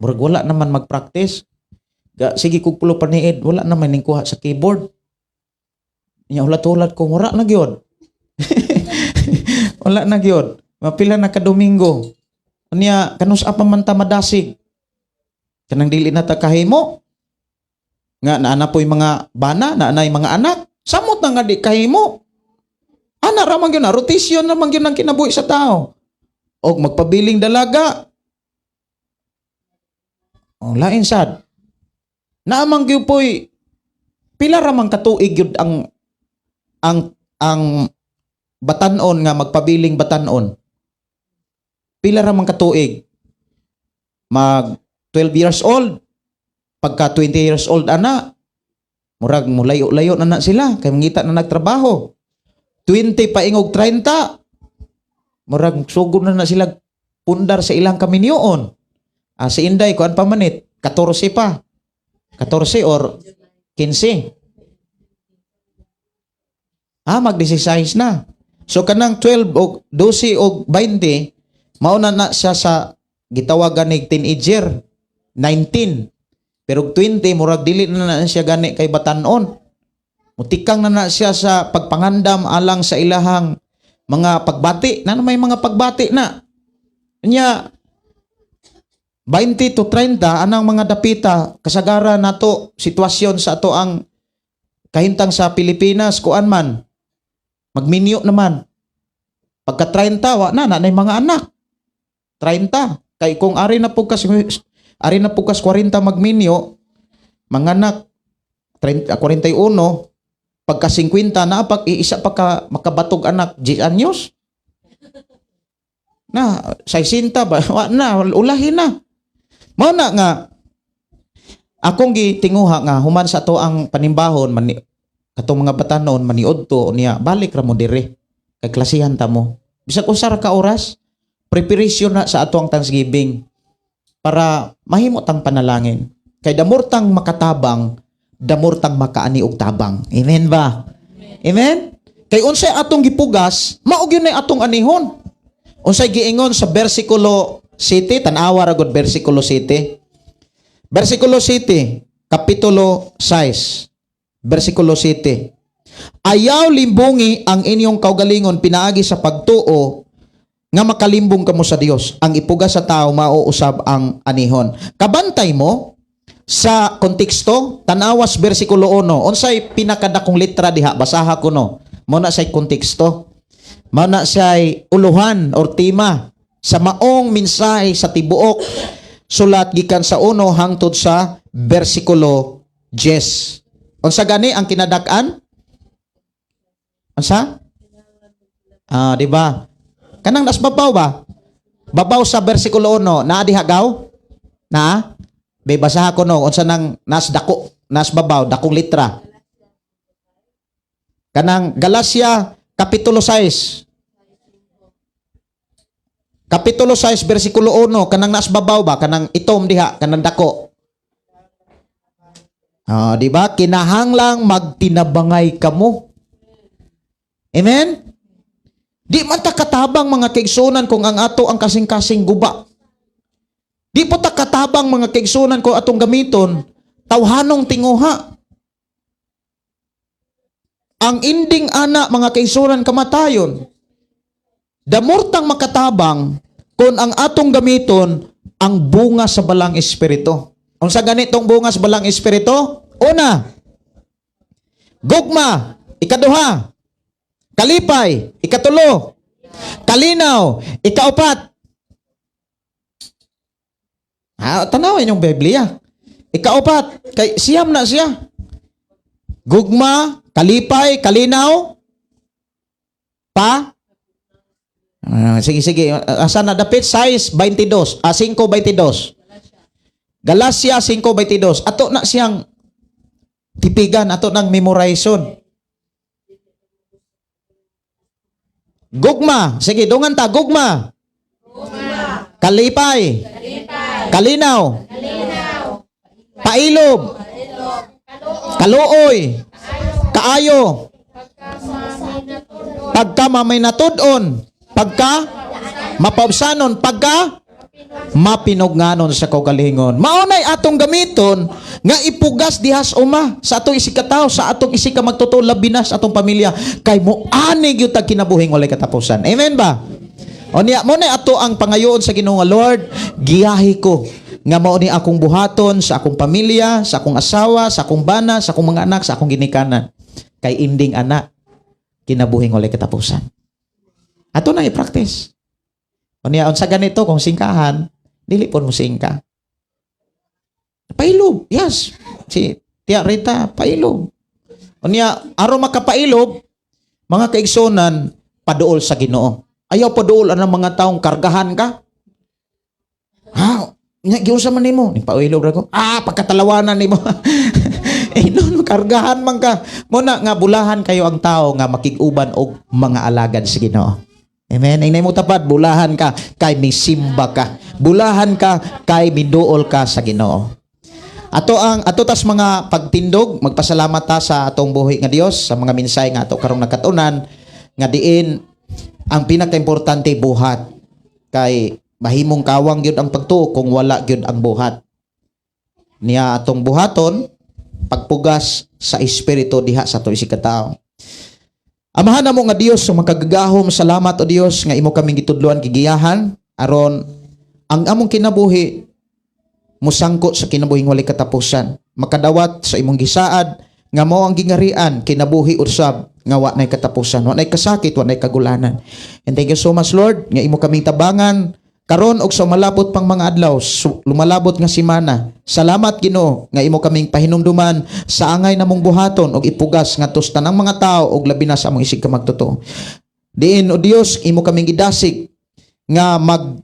Murag wala naman mag-practice. Ga, sige kog pulo paniid, wala naman ning kuha sa keyboard. Nya hulat-hulat ko, wala na gyud. Wala na gyud. Mapila na ka Domingo. Unya kanus pa man ta madasig? Kanang dili na ta kahimo. Nga naana po'y mga bana, naanay mga anak. Samot na nga di kahimo. Ana ra man gyud na rotation na man gyud ang kinabuhi sa tao. Og magpabiling dalaga. Oh, lain sad. Naamang gyud po'y pila ra man katuig gyud ang batan-on nga magpabiling batan-on. Pila ra man katuig? Mag 12 years old, pagka 20 years old ana, murag mulayo-layo na na sila kay mangita na nagtrabaho. 20 paingog 30, murag sugod na na sila pundar sa ilang kaminyoon. Si Inday kuan pa manit, 14 pa. 14 or 15. Mag 16 na. So kanang 12 o 12 o 20, mao na na siya sa gitawagan ni teenager, 19. Pero 20, murag dili na na siya gani kay batan-on. Mutikang na na siya sa pagpangandam alang sa ilahang mga pagbati. Na may mga pagbati na. Nya 20 to 30 anang mga dapita, kasagaran nato sitwasyon sa ato ang kahimtang sa Pilipinas, kuan man, magminyo naman. Pagka 30, wa na na mga anak. 30 kay kung ari na pugkas 40 magminyo, mga anak 30, 41, pagka 50 na pag iisa pa ka makabatog anak, 10 anyos na, 60 ba, wa na, ulahin na. Mao na nga akong gitinguha nga human sa ato ang panimbahon mani katong mga batanon maniudto niya, balik ra mo dire kay klasihan ta mo. Bisag usa ra ka oras, preparation na sa ato ang Thanksgiving para mahimo tang panalangin. Kay the more tang makatabang, the more tang makaani og tabang. Amen ba? Amen? Kay unsay atong gipugas, mao gyud na atong anihon. Unsay giingon sa versikulo 7, tan-awa ra gud versikulo 7. Versikulo 7, kapitulo 6. Versikulo 7. "Ayaw limbungi ang inyong kaugalingon pinaagi sa pagtuo nga makalimbong kamo sa Dios. Ang ipugas sa tao, mao usab ang anihon." Kabantay mo sa konteksto, tanawas versikulo 1. Unsay pinakadakong letra diha? Basaha ko, no. Mao na say konteksto. Mao na say uluhan or tema sa maong mensahe sa tibuok sulat gikan sa 1 hangtod sa versikulo 10. Unsa gani ang kinadak-an? Unsa? Ah, di ba? Kanang nas babaw ba? Babaw sa versikulo 1, naa diha gaw? Na? Be, basaha ko, no, unsa nang nas dako, nas babaw, dakong litra. Kanang Galacia kapitulo 6. Kapitulo 6 versikulo 1, kanang nas babaw ba, kanang itom diha, kanang dako. Ah, di ba? Kinahanglang magtinabangay kamo. Amen? Di man ta katabang, mga kaigsunan, kung ang ato ang kasing-kasing guba. Di po ta katabang, mga kaigsunan, kung atong gamiton tawhanong tinguha. Ang ending ana, mga kaigsunan, kamatayon. The more tang makatabang kung ang atong gamiton ang bunga sa Balang Espiritu. Unsa ganitong bunga sa Balang Espiritu? Una, gugma. Ikaduha, kalipay. Ikatulo, kalinaw. Ikaupat. Ha, tanawin yung Biblia. Ikaupat, kay siyam na siya. Gugma, kalipay, kalinaw, pa? Ah, sige, sige. Asa na dapit? 6.22. Ah, 5.22. Galacia 5.22. Ato na siyang tipigan, ato nang memorization. Gugma. Sige, dungan ta. Gugma. Kalipay. Kalinaw. Pailob. Kaluoy. Kaayo. Pagka mamay natud-on. Pagka mapaubsanon. Pagka mapinugnanon sa kaugalingon. Maunay atong gamiton nga ipugas dihas uma sa atong isikataw, sa atong isika magtotoo, labi na sa atong pamilya, kay mo ani gyud tag kinabuhing walay katapusan. Amen ba? O niya mo na ato ang pangayoon sa Ginoo nga, "Lord, giyahi ko nga mao ni akong buhaton sa akong pamilya, sa akong asawa, sa akong bana, sa akong mga anak, sa akong ginikanan." Kay ending ana, kinabuhing walay katapusan. Ato nang i-practice. O niya, unsa ganito kung singkahan, dili po mo singka. Pailob, yes. Si Tia Rita, pailob. O niya, aron makapailob, mga kaigsunan, paduol sa Ginoo. Ayaw paduol ang mga taong kargahan ka. Ha? Nya giunsa man nimo? Ning pailob ra ko. Ah, pagkatalawanan nimo. Eh, no, kargahan man ka. Muna nga bulahan kayo ang tao nga makig-uban og mga alagad sa Ginoo. Amen. Ingay mo tapad, bulahan ka kay misimba ka. Bulahan ka kay miduol ka sa Ginoo. Ato ang ato tas mga pagtindog, magpasalamat ta sa atong buhi nga Dios sa mga minsay nga ato karong nakatunan nga diin ang pinakaimportante, buhat, kay mahimong kawang gyud ang pagtuo kung wala gyud ang buhat. Niya atong buhaton pagpugas sa espiritu diha sa ato isigkatawo. Amahan namo nga Dios sa makagagahom, salamat o Dios nga imo kaming gitudloan, gigiyahan aron ang among kinabuhi musangko sa kinabuhing walay katapusan, makadawat sa imong gisaad nga mao ang gingarian, kinabuhi usab nga wa nay katapusan, wa nay kasakit, wa nay kagulanan. And thank you so much, Lord, nga imo kaming tabangan karon og sa malabot pang mga adlaw, lumalabot nga semana. Salamat, Ginoo, nga imo kaming pahinumduman sa angay namong buhaton og ipugas ngadto sa tanang mga tao og labi na sa among isig ka magtotoo. Diin o Dios, imo kaming gidasig nga mag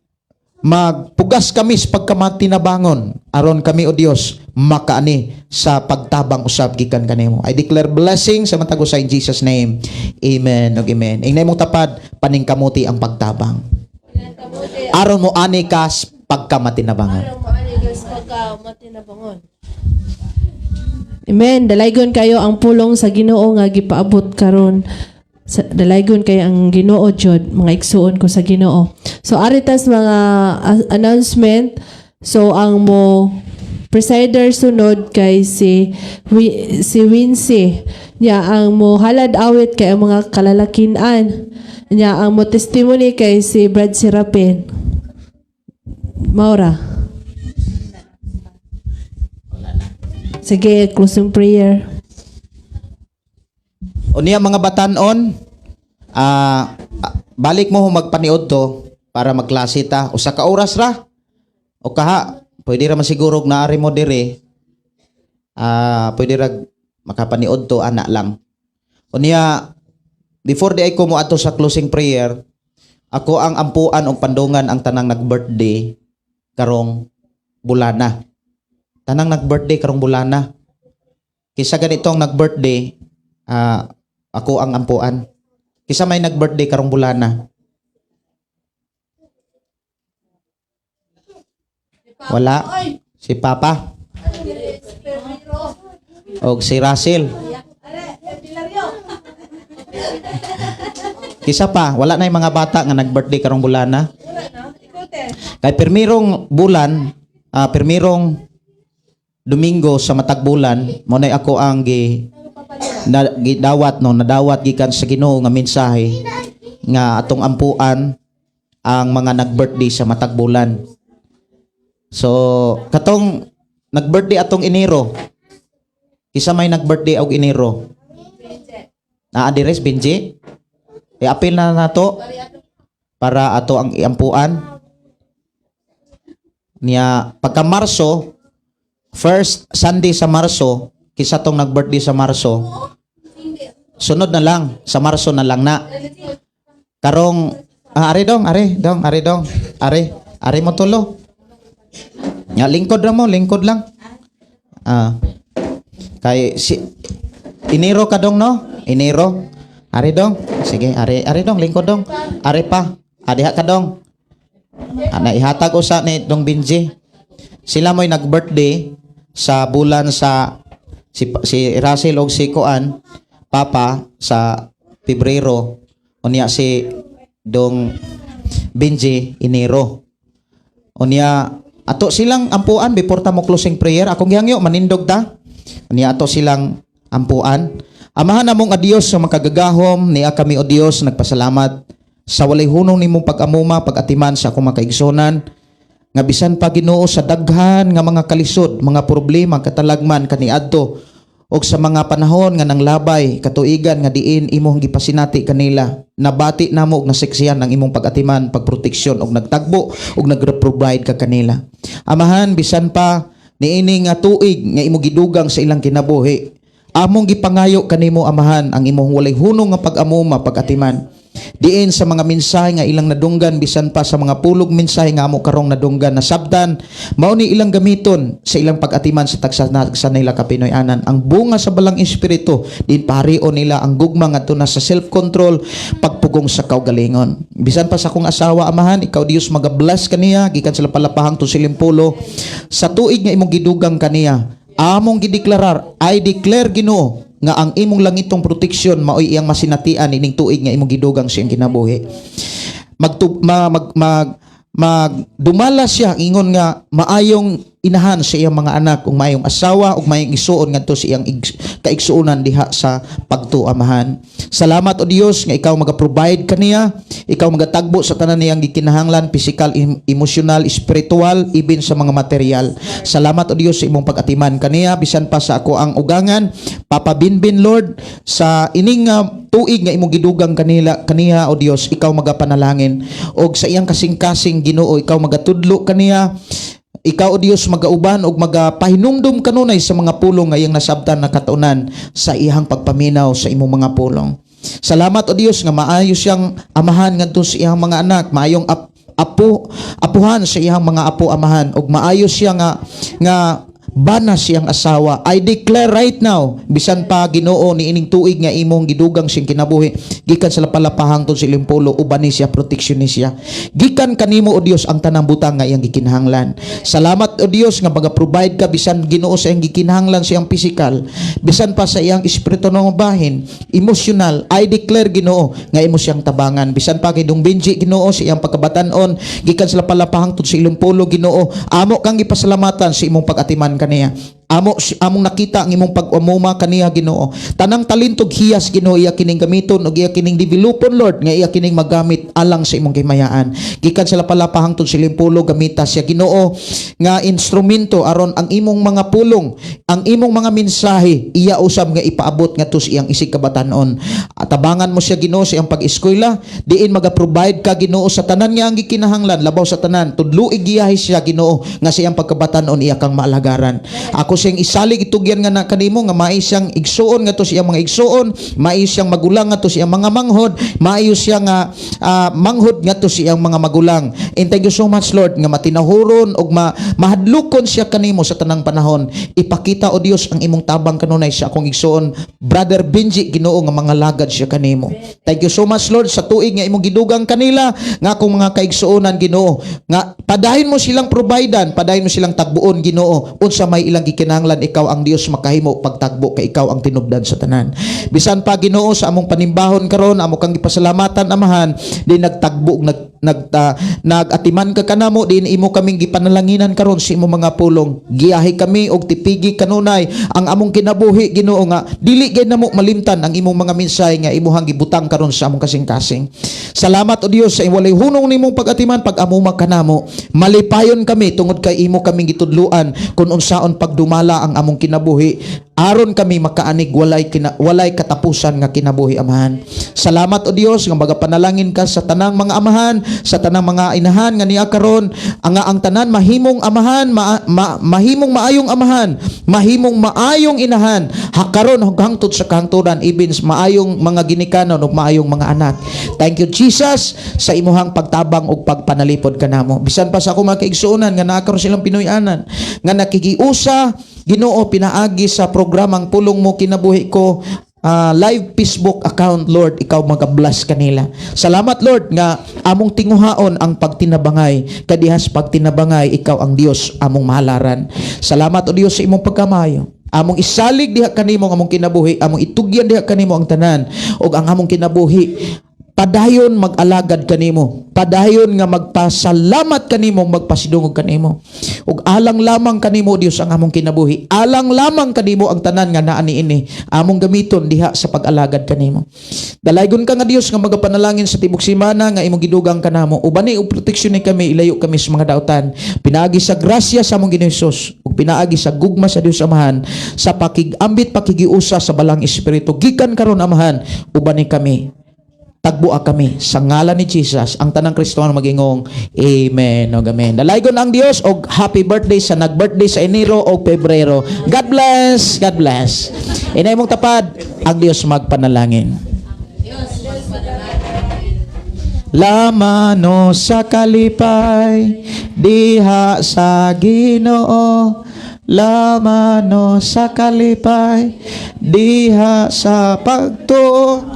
Magpugas kami sa pagkamatinabangon aron kami, O Dios, makaani sa pagtabang usab gikan kanimo. I declare blessing sa matag usa in Jesus' name. Amen ug amen. Ingnay imong tapad, "Paningkamuti ang pagtabang aron mo ani ka sa pagkamatinabangon." Amen. Dalaygon kayo ang pulong sa Ginoo nga gipaabot karon. Dalaygon kayo ang Ginoo jud, mga igsuon ko sa Ginoo. So ari tas mga announcement. So ang mo presider sunod kay si Wincy. Nya ang mo halad awit kay ang mga kalalakinan. Nya ang mo testimony kay si Brad Serapin. Maura. Sige, closing prayer. Unya mga batanon, balik mo magpaniod to para magklase ta. Usa ka oras ra. O kaha, pwede ra man siguro naari mo dire. Pwede ra makapaniod to ana lang. Unya before di ay ko mo ato sa closing prayer, ako ang ampuan og pandungan ang tanang nag-birthday karong bulana. Tanang nag-birthday karong bulana. Kisa ganitong nag-birthday, ako ang ampuan. Kisa may nag-birthday karong bulana? Wala. Si Papa. Og si Russell. Kisa pa, wala na yung mga bata nga nag-birthday karong bulana. Kay pirmirong bulan, pirmirong Domingo sa matag bulan, mo na ako ang gi na, gidawat no, nadawat gikan sa Ginoo nga mensahe nga atong ampuan ang mga nag-birthday sa matag bulan. So, katong nag-birthday atong Enero. Kisa may nag-birthday og Enero? Naa dires Benji? I-apil na nato para ato ang iampuan. Niya pagka Marso, first Sunday sa Marso, kisa tong nag-birthday sa Marso? Sunod na lang, sa Marso na lang na. Karong ari dong, ari dong, ari dong, ari, ari mo tulo. Nga lingkod ra mo, lingkod lang. Kay si Enero ka dong, no? Enero. Ari dong. Sige, ari ari dong, lingkod dong. Ari pa. Adiha ka dong. Ana ihatag usa ni dong Benji. Sila mo'y nag-birthday sa bulan sa si Russell og si Kuan Papa sa Pebrero, unya si dong Benji Enero. Unya ato silang ampuan before ta mo closing prayer. Akong gihangyo manindog ta. Unya ato silang ampuan. Amahan namong a Dios sa makagagahom, niya kami, O Dios, nagpasalamat sa walay hunong nimong pag-amuma, pag-atiman sa akong mga kaigsonan nga bisan pa, Ginoo, sa daghan nga mga kalisod, mga problema, katalagman kaniadto og sa mga panahon nga nanglabay, katuigan nga diin imong gipasinati kanila, nabati namo og naseksihan ang imong pag-atiman, pagproteksyon og nagtagbo og nagre-provide ka kanila. Amahan, bisan pa niini nga tuig nga imong gidugang sa ilang kinabuhi, among gipangayo kanimo, Amahan, ang imong walay hunong nga pag-amuma, pag-atiman diin sa mga mensahe nga ilang nadunggan, bisan pa sa mga pulog mensahe nga amo karong nadunggan, nasabtan mao ni ilang gamiton sa ilang pag-atiman sa tagsa na, sa nila ka Pinoy-anan. Ang bunga sa Balang Espiritu din parion nila ang gugma ngadto na sa self-control, pagpugong sa kaugalingon. Bisan pa sa akong asawa, Amahan, ikaw Dios maga-bless kaniya gikan sa Palapahang to Silimpulo sa tuig nga imong gidugang kaniya. Among gideklarar, I declare, Ginoo, nga ang imong langitong proteksyon maoy iyang masinatian ining tuig nga imong gidugang sa iyang kinabuhi. Magtu ma, mag, mag mag dumala siya ingon nga maayong inahan sa iyang mga anak ug maayong asawa ug maayong igsuon ngadto sa iyang kaigsuonan diha sa pagtuo, Amahan. Salamat, O Dios, nga ikaw maga-provide kaniya, ikaw magatagbo sa tanan niyang gikinahanglan, physical, emotional, spiritual, even sa mga material. Salamat, O Dios, sa imong pag-atiman kaniya bisan pa sa ako ang ugangan, Papa Binbin, Lord, sa ining tuig nga imong gidugang kanila kaniya, O Dios, ikaw magapanalangin og sa iyang kasing-kasing. Ginoo, ikaw magatudlo kaniya. Ikaw, O Dios, magauban og magapahinumdum kanunay sa mga pulong nga iyang nasabtan na katunan sa iyang pagpaminaw sa imong mga pulong. Salamat, O Dios, nga maayo siyang amahan ngadto sa iyang mga anak, maayong apo apuhan sa iyang mga apo, Amahan, ug maayo siya nga bana siyang asawa. I declare right now, bisan pa, Ginoo, ni ining tuig nga imong gidugang siyang kinabuhi gikan sa Lapalapa hangtod sa Limpulo, uban ni siya, protection ni siya. Gikan kanimo, o Dios, ang tanang butang nga iyang gikinahanglan. Salamat, o Dios, nga maga-provide ka bisan, Ginoo, sa iyang gikinahanglan sa iyang physical, bisan pa sa iyang espiritu nga bahin, emotional. I declare, Ginoo, nga imo siyang tabangan. Bisan pa kay Dong Benji, Ginoo, sa iyang pagkabatanon gikan sa Lapalapa hangtod sa Limpulo, Ginoo, amo kang gipasalamatan sa imong pag-atiman kaniya. Among nakita ang imong pag-umuma kaniya, Ginoo. Tanang talentog hiyas, Ginoo, iya kining gamiton ug iya kining developon, Lord, nga iya kining magamit alang sa imong kahimayaan. Gikan sa Lapalapa hangtod sa Limpulo, gamita siya, Ginoo, nga instrumento aron ang imong mga pulong, ang imong mga mensahe iya usab nga ipaabot ngadto sa iyang isig kabatanon. Tabangan mo siya, Ginoo, sa iyang pag-eskwela, diin maga-provide ka, Ginoo, sa tanan nga ang gikinahanglan. Labaw sa tanan, tudloi giyahe siya, Ginoo, nga sa iyang pagkabatanon iya kang maalagaran. Ako siyang isalig, itugyan nga na kanimo nga maayo siyang igsuon ngadto sa iyang mga igsuon, maayo siyang magulang ngadto sa iyang mga manghod, maayo siya nga manghod ngadto sa iyang mga magulang. And thank you so much, Lord, nga matinahuron ug mahadlokon siya kanimo sa tanang panahon. Ipakita, o Dios, ang imong tabang kanunay sa akong igsuon, Brother Benji, Ginoo, nga mga lagad siya kanimo. Thank you so much, Lord, sa tuig nga imong gidugang kanila nga akong mga kaigsuonan, Ginoo, nga padayon mo silang providean, padayon mo silang tagbuon, Ginoo, unsa may ilang gikinahanglan. Ikaw ang Dios makahimo pagtagbo kay ikaw ang tinubdan sa tanan. Bisan pa, Ginoo, sa among panimbahon karon, amo kang gipasalamatan, Amahan, di nagtagbo ug nag atiman ka kanamo, din imo kaming gipanalanginan karon sa imong mga pulong. Giyahe kami og tipigi kanunay ang among kinabuhi, Ginoo, nga dili gyud namo malimtan ang imong mga mensahe nga imuhang gibutang karon sa among kasing-kasing. Salamat, o Dios, sa walay hunong nimong pag-atiman, pag-amuma kanamo. Malipayon kami tungod kay imo kaming gitudluan kung unsaon pagdumala ang among kinabuhi aron kami makaanig walay katapusan nga kinabuhi, Amahan. Salamat, o Dios, nga magapanalangin ka sa tanang mga amahan, sa tanang mga inahan nga niya karon, ang tanan mahimong amahan, mahimong maayong amahan, mahimong maayong inahan hakaron hangtod sa kahangturan, even maayong mga ginikanan ug maayong mga anak. Thank you, Jesus, sa imuhang pagtabang ug pagpanalipod kanamo. Bisan pa sa ako mga kaigsuonan nga naa karon silang Pinoy-anan nga nakikiusa, Ginoo, pinaagi sa programang Pulong Mo Kinabuhi Ko live Facebook account, Lord, ikaw magabless kanila. Salamat, Lord, nga among tinguhaon ang pagtinabangay, kadihas pagtinabangay ikaw ang Dios among mahalaran. Salamat, o Dios, sa imong pagkamayo. Among isalig diha kanimo ang among kinabuhi, among itugyan diha kanimo ang tanan ug ang among kinabuhi padayon mag-alagad kanimo, padayon nga magpasalamat kanimo, magpasidungog kanimo, ug alang lamang kanimo, Dios, ang among kinabuhi, alang lamang kanimo ang tanan nga naa niini, among gamiton diha sa pag-alagad kanimo. Dalaygon ka nga Dios nga magapanalangin sa tibok simana nga imong gidugang kanamo. Ubani ug proteksyon ni kami, ilayo kami sa mga dautan, pinaagi sa grasya sa among Ginoong Hesus ug pinaagi sa gugma sa Dios Amahan, sa pakig-ambit, pakigiusa sa Balang Espiritu. Gikan karon, Amahan, ubani kami, tagboa kami sa ngalan ni Jesus. Ang tanang Kristiyano magingong amen og amen. Dalaygon ang Dios og happy birthday sa nag-birthday sa Enero o Pebrero. God bless, God bless. Inay mong tapad, ang Dios magpanalangin. Lamano sa kalipay diha sa Ginoo, lamano sa kalipay diha sa pagtuo.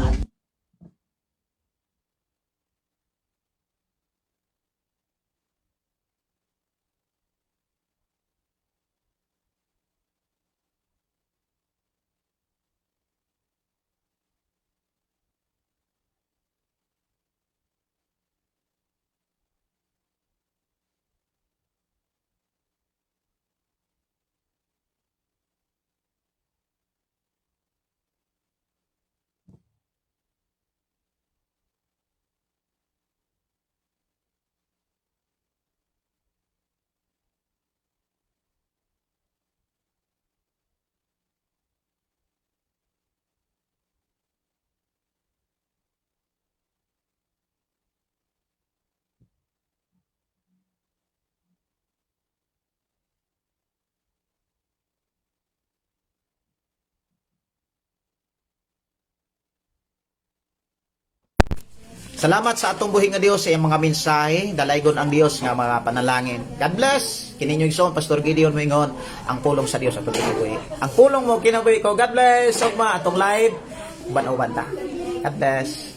Salamat sa atong buhi nga Dios sa iyang mga mensahe. Dalaygon ang Dios nga mga panalangin. God bless. Kini inyong igsoon, Pastor Gideon, moingon ang pulong sa Dios atong kinabuhi. Ang pulong mo kinabuhi ko. God bless. Ugma atong live. Uban-uban ta. God bless.